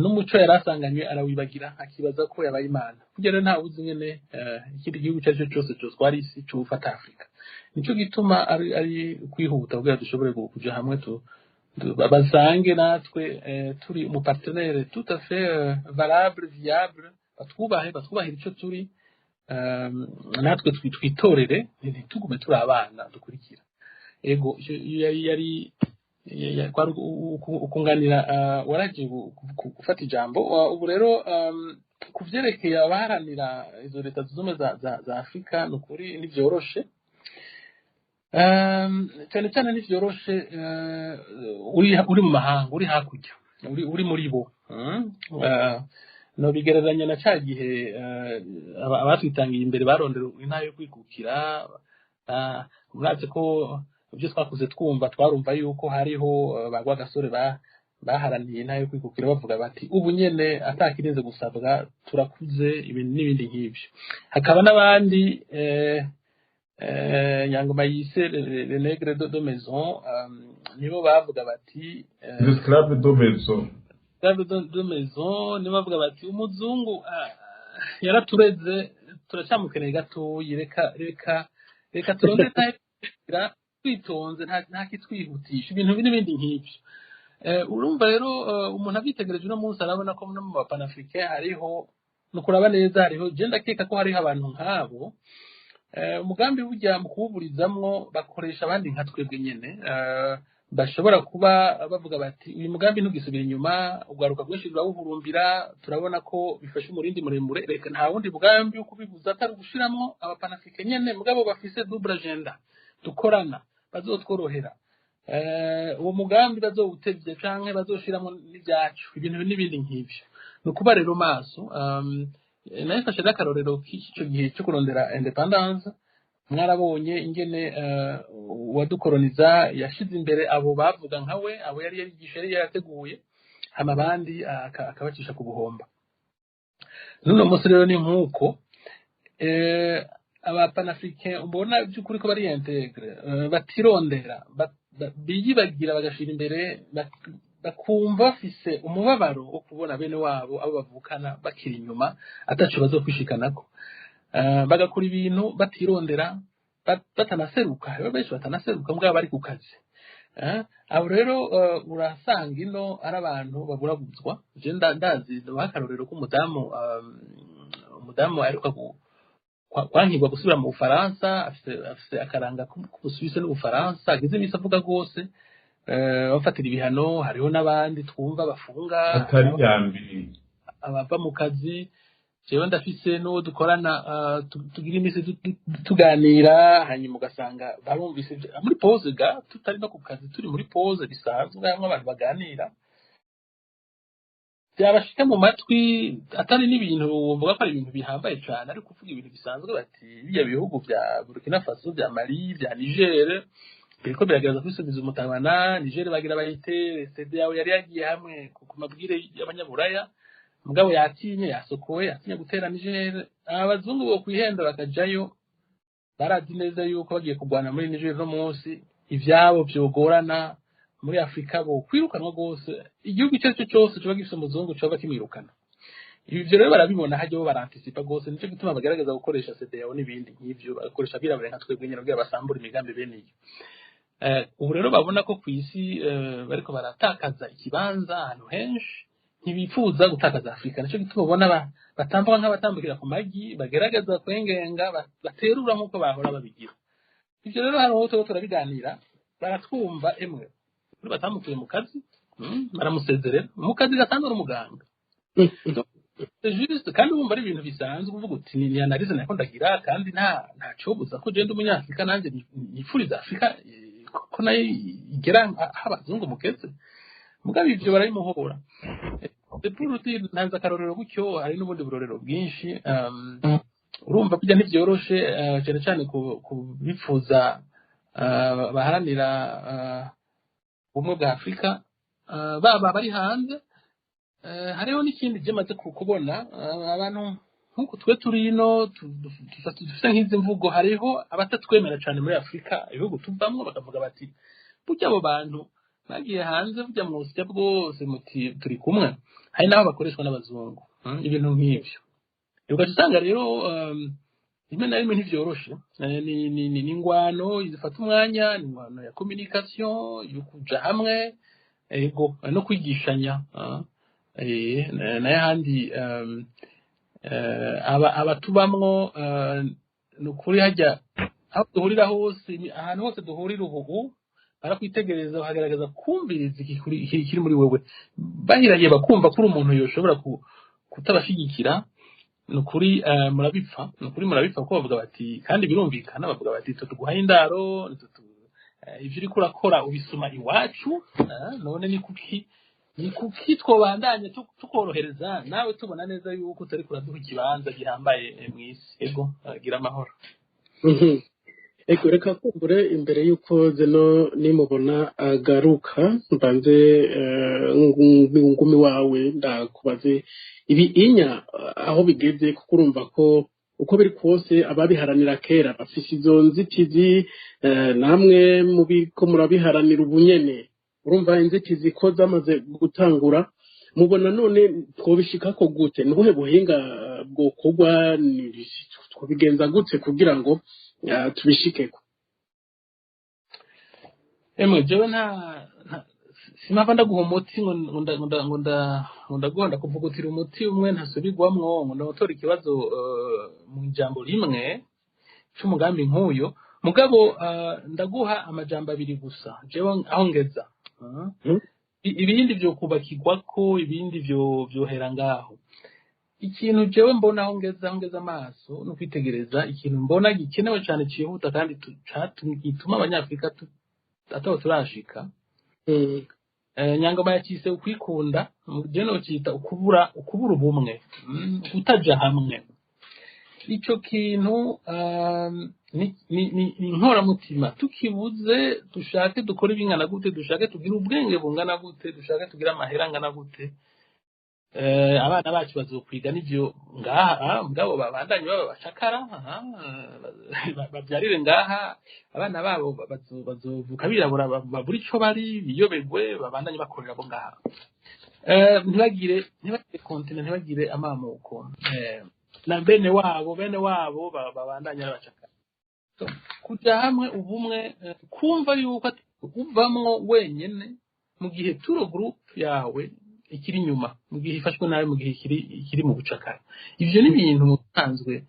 n'umuco yari asanganywe arawibagira, akibaza ko yabaye Imana. Burya rero nta wuzi nyene ikindi gihugu icyo ari cyo cyose cyotwara isi cofata Afurika. Nico gituma ari kwihuta kugira dushobore kuja hamwe, basange natwe turi umupartenaire tout à fait valable, viable, batwubahe, batwubahire ico turi, natwe twitorere, ntitugume turi abana dukurikira. Ego, iyo yari kwari ukunganira waragiye gufata ijambo. Ubu rero ku vyerekeye abaharanira izo leta zunze ubumwe za Afurika, ni ukuri ntivyoroshe. Cyane cyane ntivyoroshe uri mu mahanga, uri hakurya, uri muri bo. Nobigereranya na ca gihe abatwitangiye imbere barondera intara yo kwikukira. Murazi ko ibyo twakuze twumva, twarumva yuko hariho ba Rwagasore baharaniye intara yo kwikukira, bavuga bati ubu nyene atakirinze gusabwa, turakuze, ibintu n'ibindi nk'ibyo. Hakaba n'abandi Nyangoma yise les nègres de maison, nibo bavuga bati Esclave de maison. Esclave de maison, nibo bavuga bati umuzungu yaratureze, turacyamukeneye gatoyi, reka reka reka turondere intara twitonze, nta kitwihutisha, ibintu n'ibindi nk'ibyo. Urumva rero, umuntu abyitegereje uno munsi arabona ko no mu bapanafricain hariho, ni ukuraba neza, hariho, je ndakeka ko hariho abantu nk'abo. Umugambi burya mu kuwuburizamwo bakoresha abandi nka twebwe nyene, bashobora kuba bavuga bati uyu mugambi ntugisubira inyuma, ugaruka rwinshi turawuhurumbira, turabona ko bifashe umurindi muremure, reka nta wundi mugambi wo kubibuza atari ugushiramwo abapanafricain nyene, mugabo bafise double agenda dukorana, bazotworohera. Uwo mugambi bazowutevye canke bazoshiramwo n'ivyacu, ibintu n'ibindi nk'ivyo. Ni ukuba rero maso. Nayifashe n'akarorero k'ico gihe cyo kurondera indépendance. Mwarabonye ingene uwadukoroniza yashize imbere abo bavuga nka we, abo yari yarigisha, yari yarateguye, hama abandi akabacisha ku buhomba. N'uno munsi rero ni nk'uko abapanafricain ubona by'ukuri ko bari intègres, batirondera, biyibagira, bagashira imbere, bakumva bafise umubabaro wo kubona bene wabo, abo bavukana, bakiri inyuma ataco bazokwishikanako. Bagakora ibintu batirondera, batanaseruka. Hariho benshi batanaseruka mugabo bari ku kazi. Abo rero urasanga ino ari abantu baburabuzwa. Je ndazi akarorero k'umudamu, umudamu aheruka kwankirwa gusubira mu Bufaransa, afise akaranga k'Ubusuwise n'Ubufaransa, agize imisi avuga rwose, bafatira ibihano. Hariho n'abandi twumva bafunga atari yambiri. Abava mu kazi. Jewe ndafise n'uwo dukorana, tugira imisi tuganira, hanyuma ugasanga barumvise muri pause ga, tutari no ku kazi, turi muri pause bisanzwe, hamwe abantu baganira, byabashika mu matwi, atari n'ibintu wovuga ko ari ibintu bihambaye cane, ariko kuvuga ibintu bisanzwe, bati biriya bihugu vya Burkina Faso, vya Mali, vya Niger biriko biragerageza kwisubiza umutabana. Niger bagira bayitere, CEDEAO yari yagiye hamwe ku mabwire y'abanyaburaya, mugabo yatinye, yasokoye, yatinye gutera Niger. Abazungu bo kwihenda bakajayo, barazi neza yuko bagiye kurwana muri Niger no munsi ivyabo vyogorana muri Afrika, bo kwirukanwa rwose. Igihugu icyo ari cyo cyose kiba gifise umuzungu coba kimwirukana. Ivyo rero barabibona hajya, bo baranticipa rwose. Nico gituma bagerageza gukoresha CEDEAO n'ibindi nk'ivyo, bagakoresha abirabure nka twebwe nyene kugira basambure imigambi bene iyo. Ubu rero babona ko kw'isi bariko baratakaza ikibanza ahantu henshi, ntibifuza gutakaza Afurika. Nico gituma ubona batambuka nk'abatambukira ku magi, bagerageza kwengenga, baterura nk'uko bahora babigira. Ivyo rero hari aho turiko turabiganira, baratwumva. Emwe kuri batamukuye mu kazi, baramusezerera mu kazi gasanzwe, ari umuganga. C'est juste, kandi wumva ari ibintu bisanzwe, uvuga uti ni analyse nako ndagira, kandi nta cobuza ko genda umunyafrika nanjye nifuriza Afrika ko nayo igera aho abazungu mugeze, mugabo ivyo barabimuhora. C'est pour dire, ntanze akarorero gutyo, hari n'ubundi burorero bwinshi. Urumva burya ntivyoroshe, cyane cyane ku bifuza, baharanira ubumwe bwa Afurika, baba bari hanze. Hariho n'ikindi je maze kubona, abantu nk'uko twe turi ino dufise nk'izi mvugo, hariho abatatwemera cyane muri Afurika, ibihugu tuvamwo, bakavuga bati burya abo bantu bagiye hanze, burya mwusya bwose muti turi kumwe, hari n'aho bakoreshwa n'abazungu, ibintu nk'ivyo. Ugaca usanga rero rimwe na rimwe ntivyoroshe. Ni ingwano zifata umwanya, ni ingwano ya communication, yo kuja hamwe, ego, no kwigishanya. N'ayahandi abatubamwo, ni ukuri hajya aho duhurira hose, ahantu hose duhurira ubu barakwitegereza, bakagerageza kumviriza ikiri muri wewe, bahirahiye bakumva ko uri umuntu yoshobora kutabashigikira. Ni ukuri murabipfa, ni ukuri murabipfa, kuko bavuga bati, kandi birumvikana, bavuga bati tuguhaye indaro, ivyo uriko urakora ubisuma iwacu, none ni kuki Ni kuki twobandanye tukorohereza nawe tubona neza yuko utari kuraduha ikibanza gihambaye mw'isi? Ego, gira amahoro. Ego, reka kumbure imbere y'uko Zeno nimubona agaruka, mbanze ngumi wawe ndakubaze ibi inya aho bigeze, kuko urumva ko uko biri kose ababiharanira kera bafise izo nzitizi, namwe mubiko murabiharanira ubunyene. Urumva inzitizi ko zamaze gutangura. Mubona none twobishikako gute? Ni ubuhe buhinga bwokorwa? Twobigenza gute kugira ngo tubishikeko? Emwe, jewe nta sinava ndaguha umuti ngo ndaguha, ndakuvugutira umuti umwe ntasubirwamwo, ngo ndagutora ikibazo mu ijambo rimwe c'umugambi nk'uyo. Mugabo ndaguha amajambo abiri gusa jewe aho ngeza. Ibindi vyo kubakirwako, ibindi vyo vyohera ngaho. Ikintu jewe mbona aho ngeza amaso no kwitegereza, ikintu mbona gikenewe cane cihuta kandi gituma Abanyafrika ataho turashika, Nyangoma yakise ukwikunda, je nocita ukubura ubumwe, kutaja hamwe. Ico kintu ni inkoramutima. Tukibuze, dushake dukore ibingana gute, dushake tugire ubwenge bungana gute, dushake tugire amahera angana gute, abana bacu bazokwiga n'ivyo ngaha, mugabo babandanye baba bacakara, bavyarire ngaha, abana babo bazovuka birabura, babura ico bari, biyobegwe, babandanye bakorera abo ngaha. Ntibagire continent, ntibagire amamuko, na bene wabo babandanye ari abacakara. So, kuja hamwe, ubumwe, kumva yuko uvamwo wenyene mu gihe turo groupe yawe ikiri inyuma, mu gihe ifashwe nabi, mu gihe ikiri mu bucakara, ivyo ni ibintu mu bisanzwe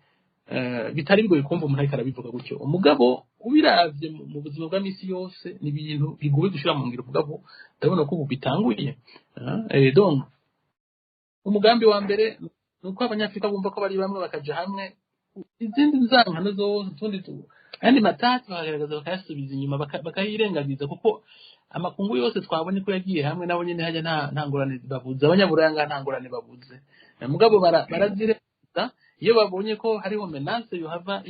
bitari bigoye kumva umuntu ariko arabivuga gutyo. Umugabo ubiravye mu buzima bwa misi yose, ni ibintu bigoye gushira mu ngiro. Mugabo ndabona ko ubu bitanguye. Donc umugambi wa mbere ni uko Abanyafrika bumva ko bari bamwe, bakaja hamwe, izindi nzankano zose, utundi ayandi matati bakagaragaza, bakayasubiza inyuma, bakayirengagiza, kuko amakungu yose twabonye ko yagiye hamwe nabo nyene hajya nta ngorane babuze. Abanyaburaya ngaha nta ngorane babuze. Mugabo barazirenza iyo babonye ko hariho menace yohava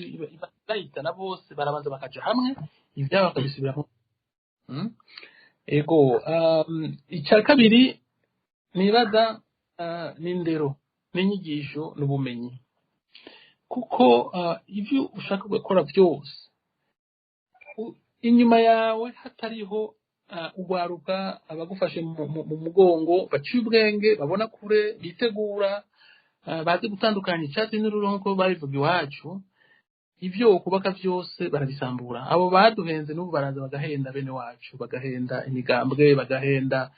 bayitana bose, barabanza bakaja hamwe, ivyabo bakabisubiramo. Ego, icya kabiri nibaza ni indero n'inyigisho n'ubumenyi, kuko ivyo ushaka gukora byose, inyuma yawe hatariho ugwaruka abagufashe mu mugongo, baciye ubwenge, babona kure, bitegura, bazi gutandukanya icyatsi n'ururo nk'uko babivuga iwacu, ivyo kubaka byose barabisambura. Abo baduhenze n'ubu baraza bagahenda bene wacu, bagahenda imigambwe, bagahenda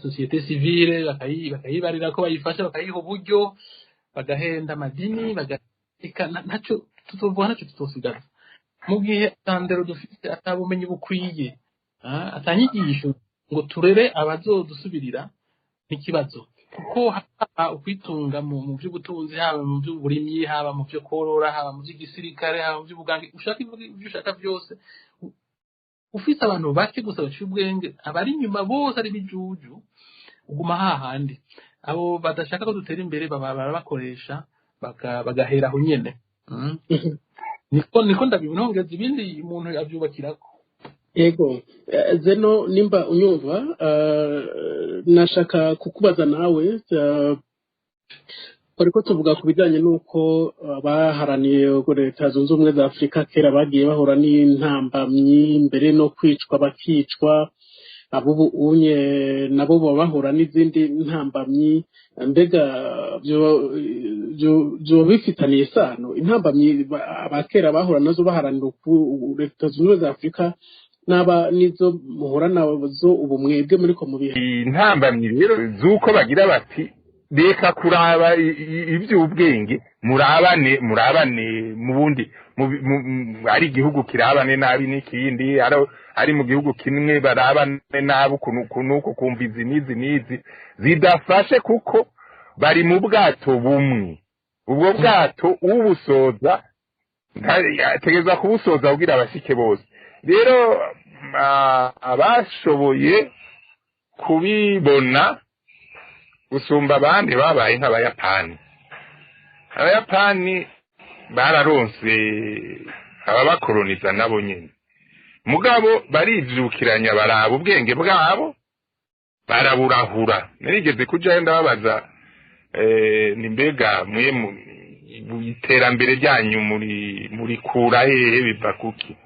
société civile, bakayibarira ko bayifasha, bakayiha uburyo, bagahenda amadini, eka ntaco tutovuga, ntaco tutosigaza mu gihe atandero dufite, atabumenyi bukwiye, atanyigisho ngo turere abazodusubirira. N'ikibazo, kuko haba ukwitunga mu by'ubutunzi, haba mu by'uburimyi, haba mu byo korora, haba mu by'igisirikare, haba mu by'ubuganga, ushaka ibyo ushaka byose, ufise abantu bake gusa baciye ubwenge, abari inyuma bose ari bijuju, uguma hahandi. Abo badashaka ko dutera imbere baba barabakoresha, bagahera aho nyene. Niko ndabibona, nongeza ibindi umuntu avyubakirako. Ego. Zeno, nimba unyumva, nashaka kukubaza nawe. Twariko tuvuga ku bijyanye n'uko abaharaniye Leta Zunze Ubumwe za Afurika kera bagiye bahura n'intambamyi, mbere no kwicwa bakicwa. Abubu unye nabo baba bahura n'izindi ntambamyi. Mbega vyoba bifitaniye isano, intambamyi abakera bahura nazo baharanira Leta Zunze Ubumwe za Afurika, n'aba nizo muhura nazo ubu mwebwe muriko mubihe? Intambamyi rero z'uko bagira bati: "Reka kuraba iby'ubwenge, murabane mu bundi ari igihugu kirabane nabi n'ikindi, ari mu gihugu kimwe barabane nabi ukuntu ukuntu uku, kumva izi n'izi n'izi zidafashe, kuko bari mu bwato bumwe. Ubwo bwato ubusoza ategerezwa kubusoza kugira abashike bose." Rero abashoboye kubibona gusumba abandi babaye nk'abayapani. Abayapani bararonse ababakoloniza nabo nyene, mugabo barivyukiranya, baraba ubwenge bwabo baraburahura. Narigeze kujayo ndababaza, ni mbega mwe iterambere ryanyu muri kura hehe, biva kuki?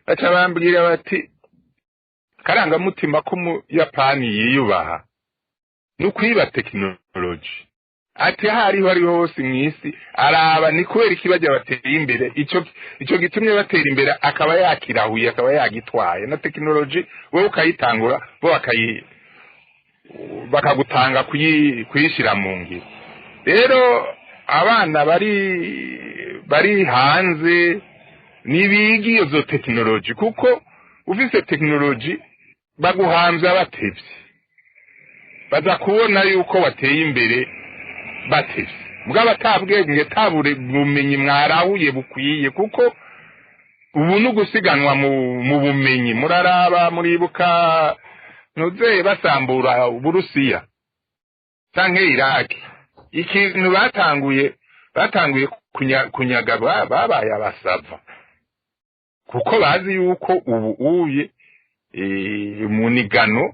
Baca bambwira bati karangamutima k'umuyapani yiyubaha ni ukwiba tekinoloji. Ati hariho ari hose mw'isi araba ni kubera iki bajya bateye imbere, ico gitumye batera imbere akaba yakirahuye, akaba yagitwaye na tekinoloji, wowe ukayitangura, bo bakagutanga kuyishyira mu ngiro. Rero abana bari hanze nibigi izo tekinoloji, kuko ufise tekinoloji baguhanza batevye, baza kubona yuko wateye imbere batevye, mugabo atabwenge tabure bumenyi mwarahuye bukwiye, kuko ubu ni ugusiganwa mu bumenyi. Muraraba, muribuka ntuze basambura Uburusiya canke Iraki, ikintu batanguye kunyaga babaye abasava, kuko bazi yuko ubu uye munigano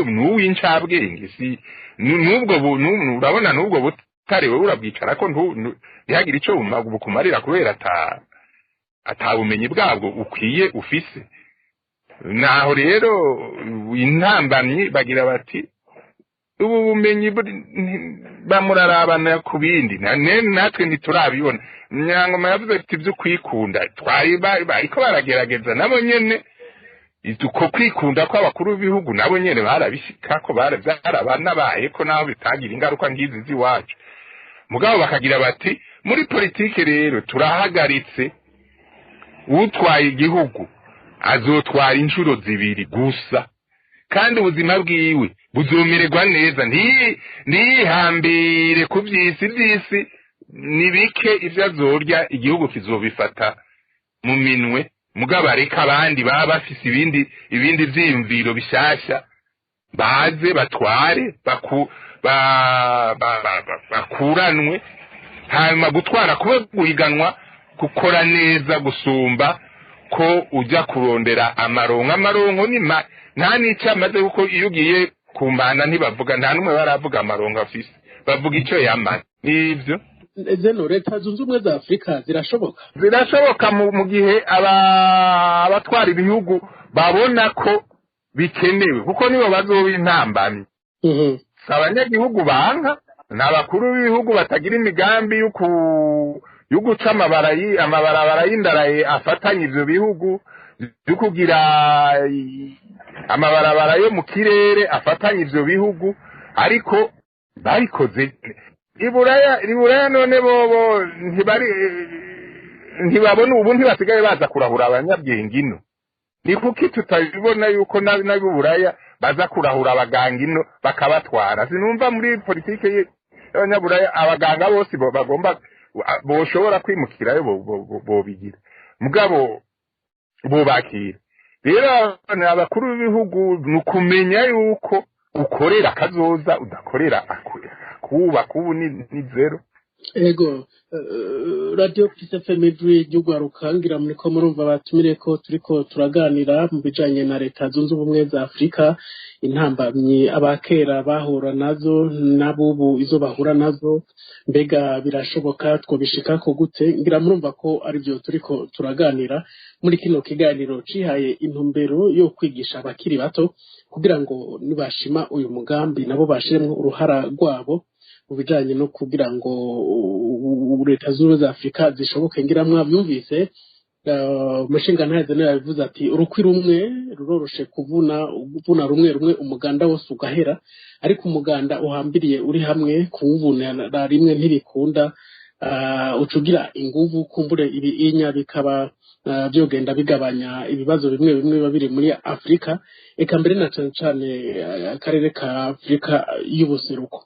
nuw'incabwenge si nubwo urabona nubwo butare wewe urabwicara ko ntihagire ico bukumarira kubera atabumenyi bwabwo ukwiye ufise. Naho rero intambamyi bagira bati ubu bumenyi bamurarabana ku bindi, natwe ntiturabibona. Nyangoma yavuze ati ibyo kwikunda twari bariko baragerageza nabo nyene, uko kwikunda kw'abakuru b'ibihugu nabo nyene barabishikako, byarabanabaye ko naho bitagira ingaruka ngizi z'iwacu. Mugabo bakagira bati muri politike rero turahagaritse, utwaye igihugu azotwara inshuro zibiri gusa, kandi ubuzima bwiwe buzomererwa neza, ntiyihambire ku by'isi, by'isi ni bike, ibyo azorya igihugu kizobifata mu minwe, mugabo areka abandi baba bafise ibindi vyiyumviro bishasha baze batware bakuranwe, hanyuma gutwara kuba guhiganwa gukora neza gusumba ko ujya kurondera amaronko. Amaronko ni nta n'icyo amaze, kuko iyo ugiye kumbana ntibavuga, nta n'umwe baravuga amaronko afise, bavuga icyo yamaze. Nibyo Zeno, leta zunze ubumwe za Afurika zirashoboka? Zirashoboka mu gihe abatwara ibihugu babona ko bikenewe, kuko nibo bazoba intambamyi. Abanyagihugu banka ni abakuru b'ibihugu batagira imigambi yo guca amabarabara y'indaraye afatanye ivyo bihugu, yo kugira amabarabara yo mu kirere afatanye ivyo bihugu, ariko babikoze Iburaya none bobo ntibabona ubu, ntibasigaye baza kurahura abanyabwenge ino. Ni kuki tutabibona yuko n'abiburaya baza kurahura abaganga ino bakabatwara? Sinumva muri politike y'abanyaburaya abaganga bose bagomba boshobora kwimukirayo bobigira, mugabo bubakira. Rero abakuru b'ibihugu ni ukumenya yuko ukorera kazoza, udakorera kubaka ubu ni zero. Ego, Radio Peace FM ijwi ry'urwaruka, ngira muriko murumva batumire ko turiko turaganira mu bijanye na leta zunze ubumwe za Afurika, intambamyi abakera bahura nazo n'abubu izo bahura nazo, mbega birashoboka twobishikako gute? Ngira murumva ko arivyo turiko turaganira muri kino kiganiro cihaye intumbero yo kwigisha abakiri bato kugira ngo nibashima uyu mugambi nabo bashiremwo uruhara rwabo mu bijanye no kugira ngo leta zunze ubumwe za Afurika zishoboke. Ngira mwavyumvise, umushingantahe Zeno yabivuze ati urukwi rumwe ruroroshe kuvuna, kuvuna rumwe rumwe umuganda wose ugahera, ariko umuganda uhambiriye uri hamwe kuwuvuna rimwe ntibikunda, ucugira inguvu kumbure ibiinya bikaba vyogenda bigabanya ibibazo bimwe bimwe biba biri muri Afurika, eka mbere na cane cane akarere ka Afurika y'ubuseruko.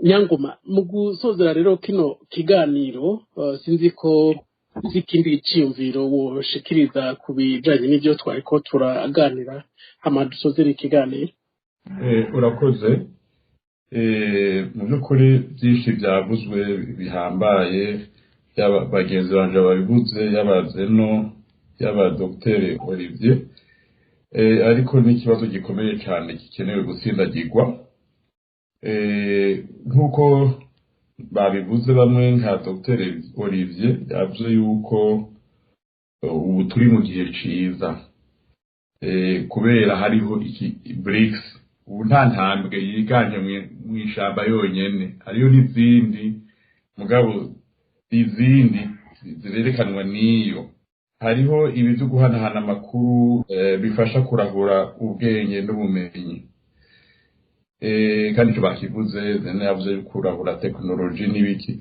Nyangoma, mu gusozera rero kino kiganiro, sinzi ko Ikindi ciyumviro woshikiriza ku bijanye n'ivyo twariko turaganira, hama dusozere ikiganiro. Urakoze. Mu by'ukuri byinshi byavuzwe bihambaye, yaba bagenzi banje babivuze, yaba Zeno, yaba Dr Olivier. Ariko n'ikibazo gikomeye cyane gikenewe gutsindagirwa. Nk'uko babivuze bamwe, nka Dr Olivier yavuze yuko ubu turi mu gihe ciza kubera hariho iki BRICS. Ubu nta ntambwe yiganje mw'ishamba yonyene, hariyo n'izindi, mugabo izindi zirerekanwa n'iyo. Hariho ibi byo guhanahana amakuru bifasha kurahura ubwenge n'ubumenyi. Kandi icyo bakivuze, Zena yavuze kurahura tekinoloji n'ibiki.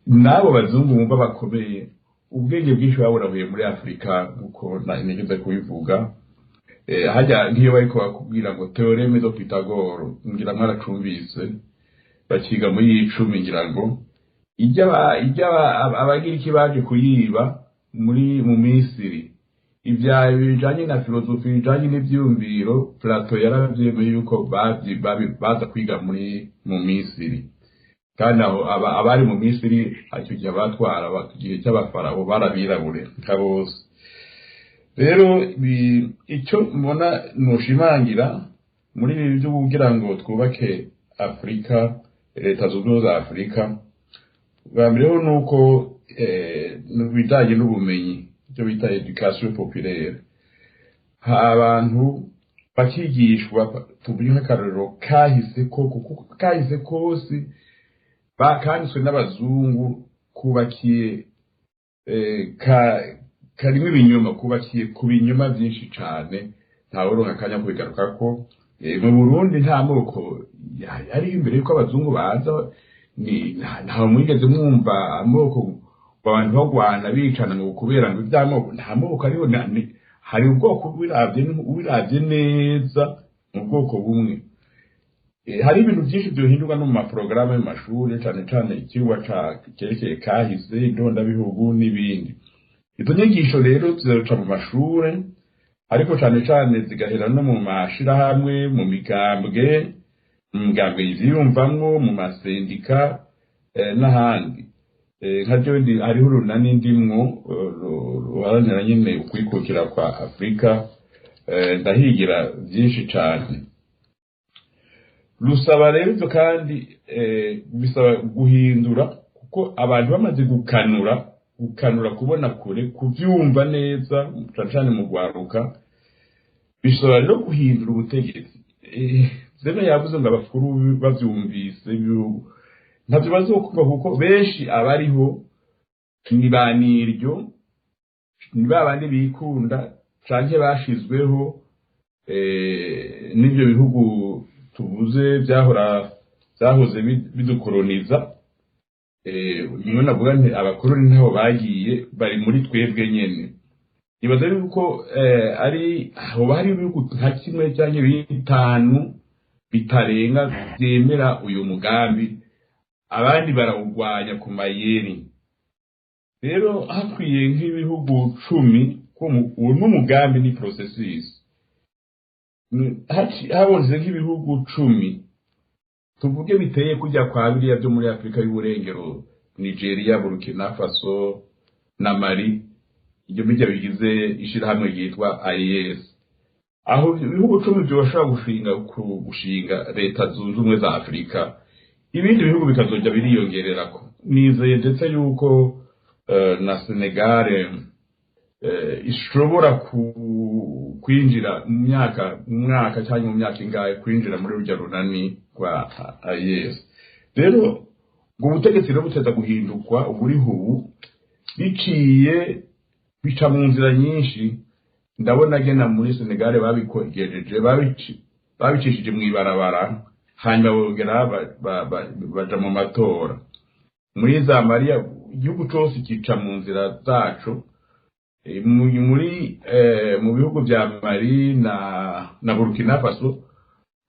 N'abo bazungu bumva bakomeye, ubwenge bwinshi baburahuye muri Afurika, nkuko nigeze kubivuga. Hajya nk'iyo bariko bakubwira ngo théorème de Pythagore, ngira mwaracumvise bakiga muri 10, ngira ngo ijya Abagiriki baje kuyiba muri mu Misiri. Ibya bijanye na filozofi, bijanye n'ivyiyumviro, Plato yaravyemeye yuko baza kwiga muri mu Misiri. Kandi aho abari mu Misiri icyo gihe, abatwara igihe cy'abafarawo, barabirabure nka bose. Rero icyo mbona nushimangira muri ibi byo kugira ngo twubake Afurika, Leta Zunze Ubumwe za Afurika, bwa mbere ho ni uko bijyanye n'ubumenyi, ibyo bita éducation populaire, abantu bakigishwa. Tuvuge nk'akarorero kahise ko, kuko kahise kose kanditswe n'abazungu kubakiye karimo ibinyoma, kubakiye ku binyoma byinshi cyane. Ntawe akanya kubigaruka ko mu Burundi nta moko yari imbere yuko abazungu baza. Ntawe mwigeze mwumva amoko, abantu bagwana bicana ngo kubera ngo iby'amoko. Nta moko ariho. Hari ubwoko ubiravye neza mu bwoko bumwe. Hari ibintu byinshi byohinduka no mu maporogaramu y'amashuri, cyane cyane ikigwa cyerekeye kahise, indondabihugu n'ibindi. Izo nyigisho rero zizoca mu mashure, ariko cyane cyane zigahera no mu mashirahamwe, mu migambwe, mu migambwe yiyumvamwo, mu masendika n'ahandi. Nka jewe hariho urunani ndimwo ruharanira nyine ukwikukira kwa Afurika. Ndahigira byinshi cyane. Rusaba rero ibyo, kandi bisaba guhindura, kuko abantu bamaze gukanura kubona kure, kubyumva neza, cyane cyane mu rwaruka, bisaba rero guhindura ubutegetsi. Zeno yavuze ngo abakuru bavyumvise ibihugu ntavyo bazokumva, kuko benshi abariho ni ba niryo, ni ba bandi bikunda canke bashizweho n'ivyo bihugu tuvuze byahoze bidukoroniza. Niyo navuga nti abakoroni ntaho bagiye, bari muri twebwe nyene. Nibaza yuko ari hoba hari ibihugu nka kimwe cyangwa bitanu bitarenga byemera uyu mugambi, abandi barawurwanya ku mayeri. Rero hakwiye nk'ibihugu 10 ko uwo n'umugambi ni processus. Habonetse nk'ibihugu 10, tuvuge, biteye kujya kwa biriya byo muri Afurika y'Uburengero, Nigeria, Burkina Faso na Mali, ibyo bijya bigize ishirahamwe ryitwa AES, aho ibihugu 10 byoshobora gushinga Leta Zunze Ubumwe za Afurika, ibindi bihugu bikazoja biriyongererako. Nizeye ndetse yuko na Senegal ishobora kwinjira mu myaka, mu mwaka cyangwa mu myaka ingahe, kwinjira muri rujya runani rwa AES. Rero ngo ubutegetsi rero buteza guhindurwa uburiho ubu, biciye bica mu nzira nyinshi. Ndabona agena muri Senegal babikogejeje, babicishije mu ibarabara, hanyuma bongera baja mu matora. Muri za Mariya, igihugu cose kica mu nzira zaco. Muri mu bihugu bya Mali na Burkina Faso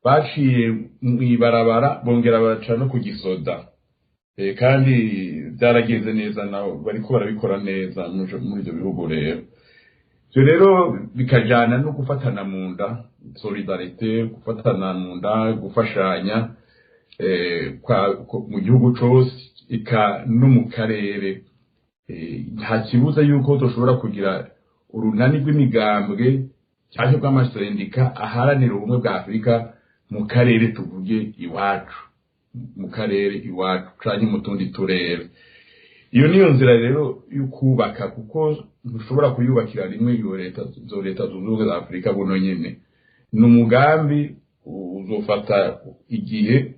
baciye mu ibarabara, bongera baca no ku gisoda. Kandi byaragenze neza, nabo bariko barabikora neza muri ibyo bihugu. Rero ivyo rero bikajana no gufatana mu nda, solidarité, gufatana mu nda, gufashanya mu gihugu cose eka no mu karere. Nta kibuza yuko dushobora kugira urunani rw'imigambwe cyangwa rw'amasendika aharanira ubumwe bwa Afurika mu karere, tuvuge iwacu, mu karere iwacu canke mu tundi turere. Iyo niyo nzira rero yo kubaka, kuko ntushobora kuyubakira rimwe iyo leta, izo leta zunze ubumwe za Afurika buno nyene. Ni umugambi uzofata igihe,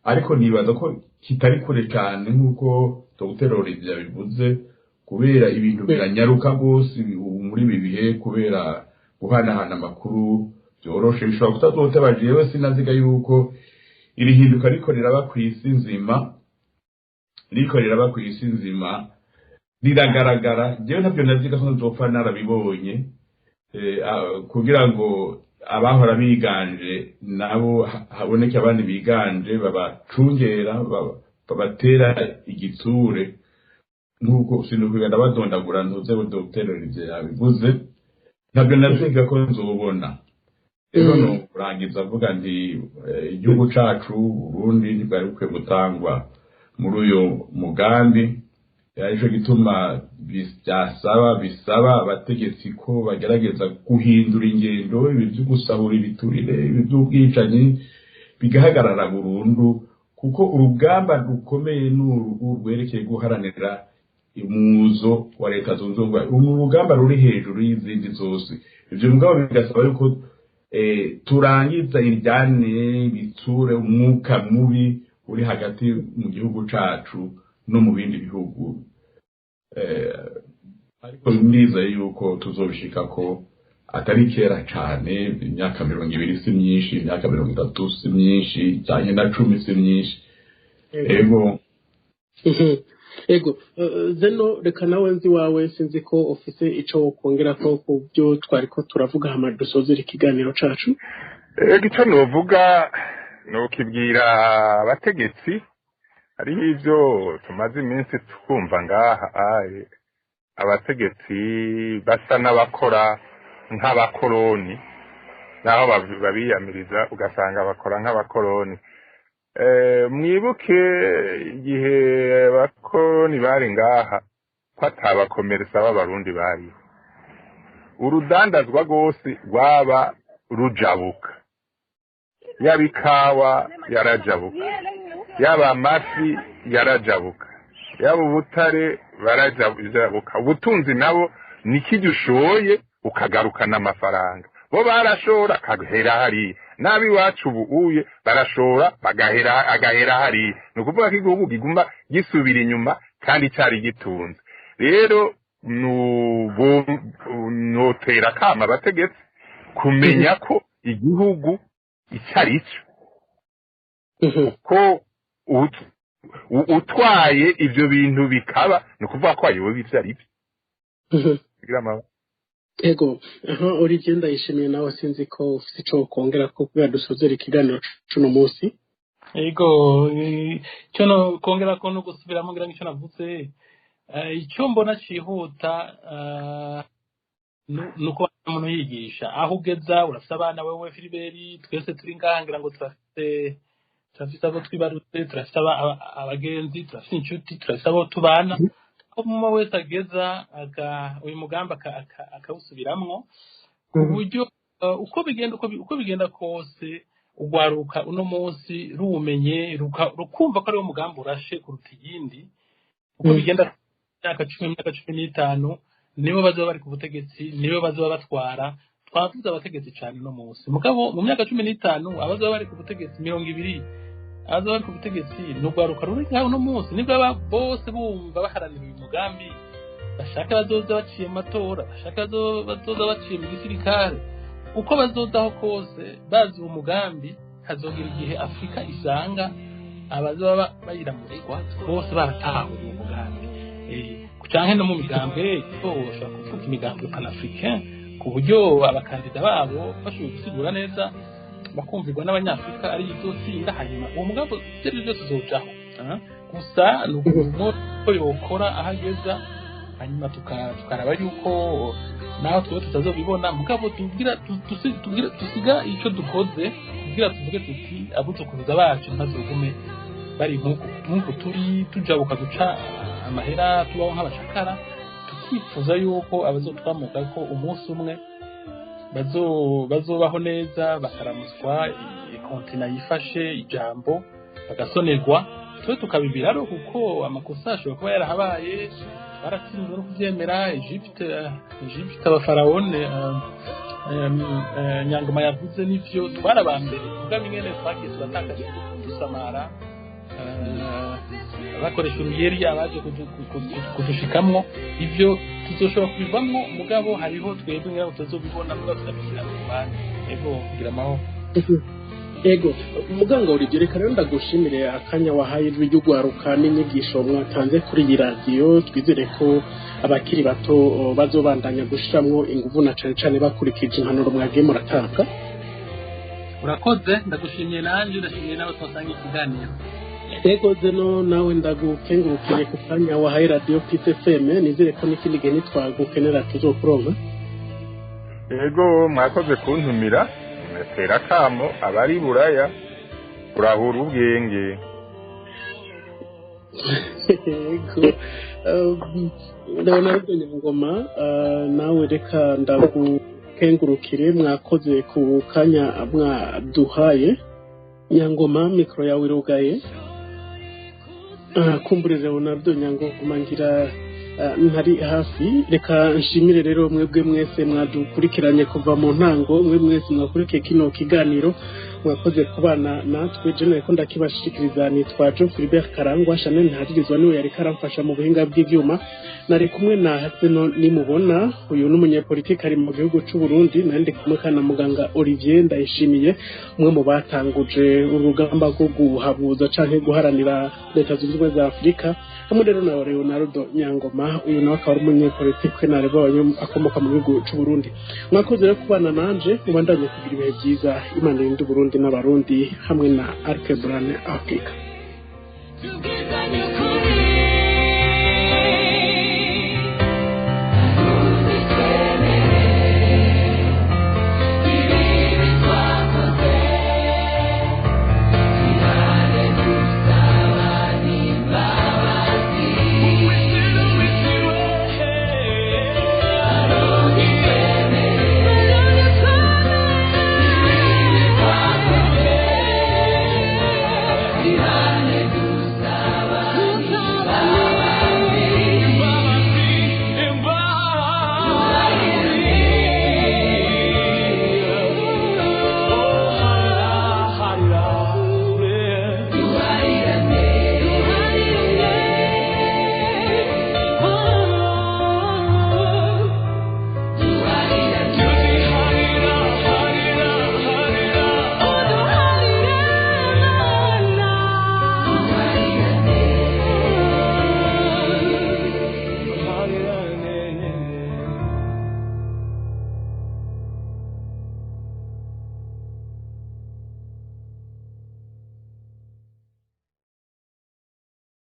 ariko nibaza ko kitari kure cyane nk'uko Dr Olivier yabivuze, kubera ibintu biranyaruka rwose ubu muri ibi bihe, kubera guhanahana amakuru byoroshe, bishobora kutazoteba. Jewe sinaziga yuko iri hinduka riko riraba ku isi nzima, riko riraba ku isi nzima, riragaragara. Jewe ntabyo naziga ko nzopfa narabibonye. Kugira ngo abahora biganje nabo haboneke abandi biganje babacungera, babatera igitsure, nk'uko sinukugenda badondagura ntuze. Dr Olivier yabivuze, ntabyo naziga ko nzobona. Rero no kurangiza avuga nti igihugu cacu Burundi ntibwari bukwiye gutangwa muri uyo mugambi. Arico gituma byasaba bisaba abategetsi ko bagerageza guhindura ingendo, ibi vyo gusahura, ibiturire, ibi vy'ubwicanyi bigahagarara burundu, kuko urugamba rukomeye n'uru rwerekeye guharanira umuzo wa Leta Zunze Ubumwe, uru rugamba ruri hejuru y'izindi zose. Ivyo mugabo bigasaba yuko turangiza iryane, bitsure, umwuka mubi uri hagati mu gihugu cacu no mu bindi bihugu. Ariko ndizeye yuko tuzobishikako atari kera cane. Imyaka 20 si myinshi, imyaka 30 si myinshi, cyane na 10 si myinshi. Ego. Ego, Zeno, reka nawe nzi wawe, sinzi ko ufise ico wokongera ko ku byo twariko turavuga, hama dusozera ikiganiro cacu. Ego, icyo novuga nokibwira abategetsi, hariho ivyo tumaze iminsi twumva ngaha aye, abategetsi basa n'abakora nk'abakoroni, naho babiyamiriza ugasanga bakora nk'abakoroni. Mwibuke igihe abakoroni bari ngaha ko atabakomeresa b'abarundi bariho, urudandazwa rwose rwaba rujabuka, yaba ikawa yarajabuka, yaba amafi yarajabuka, yaba ubutare barajabuka. Ubutunzi nabo nikijya ushoye ukagarukana amafaranga, bo barashora akagahera hariya. Nabi iwacu ubu uye barashora bagahera, agahera hariya. Ni ukuvuga ko igihugu kiguma gisubira inyuma kandi cyari gitunze. Rero notera akama abategetsi kumenya ko igihugu icyo ari cyo, ko utwaye ibyo bintu bikaba, ni ukuvuga ko ayoboye ibyo ari byo. Kugira amahoro. Ego, aha Olivier Ndayishimiye, nawe sinzi ko ufise ico wokongera ko kugira dusozera ikiganiro c'uno munsi. Ego, icyo no kongera ko no gusubiramo ngira ngo icyo navuze, icyo mbona cihuta nuko umuntu yigisha aho ugeza. Urafise abana wewe Filiberi, twese turi ngaha ngira ngo turafise abo twibarutse, turafise abagenzi, turafise inshuti, turafise abo tubana. Aho umwe wese ageza uyu mugambi akawusubiramwo ku buryo uko bigenda kose ugwaruka uno munsi ruwumenye, rukumva ko ariwo mugambi urashe kuruta iyindi. Uko bigenda imyaka 10, imyaka 15, nibo bazoba bari ku butegetsi, nibo bazoba batwara. Twavuze abategetsi cane uno munsi, mugabo mu myaka 15 abazoba bari ku butegetsi, 20 abazoba bari ku butegetsi, ni urwaruka ruri ngaho uno munsi. Nibwo aba bose bumva baharanira uyu mugambi, bashaka bazoza baciye mu matora, bashaka bazoza baciye mu gisirikare, uko bazozaho kose bazi uwo mugambi, hazogira igihe Afurika isanga abazoba bayiramurikwa bose baratahuye uwo mugambi. Canke no mu migambwe, bashobora kuvuga imigambwe panafricain, ku buryo abakandida babo bashoboye gusigura neza bakumvirwa n'abanyafurika ari izotsinda, hanyuma uwo mugambi ibyo ari byo byose uzojaho. Gusa ni uko yokora aho ageza, hanyuma tukaraba yuko naho twebwe tutazobibona, mugabo tusiga icyo dukoze kugira tuvuge tuti abuzukuruza bacu ntazogume bari nk'uku turi tujabuka duca amahera tubaho nk'abacakara. Tukifuza yuko abazotwamuka ko umunsi umwe bazobaho neza, bakaramuswa kontina yifashe ijambo, bagasonerwa. Twe tukabibiraro kuko amakosa ashobora kuba yarahabaye, twaratsinzwe no kubyemera. Egypte abafarawone Nyangoma yavuze n'ivyo, twarabambere mugabo ingene twagiye turatakaje dusamara, bakoresha uruyeri abaje kudushikamwo. Ivyo tuzoshobora kubivamwo, mugabo hariho twebwe ngira ngo tutazobibona, mugabo turabishyira mu bandi. Ego, kugira amahoro. Ego, muganga Olivier, reka rero ndagushimire akanya wahaye Ijwi ry'Urwaruka n'inyigisho mwatanze kuri iyi radiyo. Twizere ko abakiri bato bazobandanya gushiramwo inguvu na cane cane bakurikije impanuro mwagiye muratanga. Urakoze, ndagushimiye nanjye, ndashimiye n'abo twasanga ikiganiro. Ego Zeno, nawe ndagukengurukire ku kanya wahaye radiyo Peace FM. Nizere ko n'ikindi gihe nitwagukenera tuzokuronka. Ego, mwakoze kuntumira. Tera kamo abari Buraya kurahura ubwenge. Ego, Leonardo Nyangoma, nawe reka ndagukengurukire, mwakoze ku kanya mwaduhaye. Nyangoma, mikoro yawe irugaye. Kumbure Leonardo Nyangoma ngira ntari hafi. Reka nshimire rero mwebwe mwese mwadukurikiranye kuva mu ntango, mwe mwese mwakurikiye kino kiganiro, mwakoze kubana natwe. Je nariko ndakibashikiriza nitwa Jean Philbert Karangwa. Chanel Ntaririzwa niwe yariko aramfasha mu buhinga bw'ivyuma. Nari kumwe na Haseno Nimubona, uyu ni umunyepolitike ari mu gihugu c'u Burundi. Nari ndi kumwe kandi na muganga Olivier Ndayishimiye, umwe mu batanguje urugamba rwo guhabuza canke guharanira Leta Zunze Ubumwe za Afurika, hamwe rero na Leonardo Nyangoma, uyu nawe akaba ari umunyepolitike narebo akomoka mu gihugu c'u Burundi. Mwakoze rero kubana nanje, mubandanye kugira ibihe vyiza. Imana irinde Uburundi n'Abarundi hamwe na Arkebrane Africa. Together.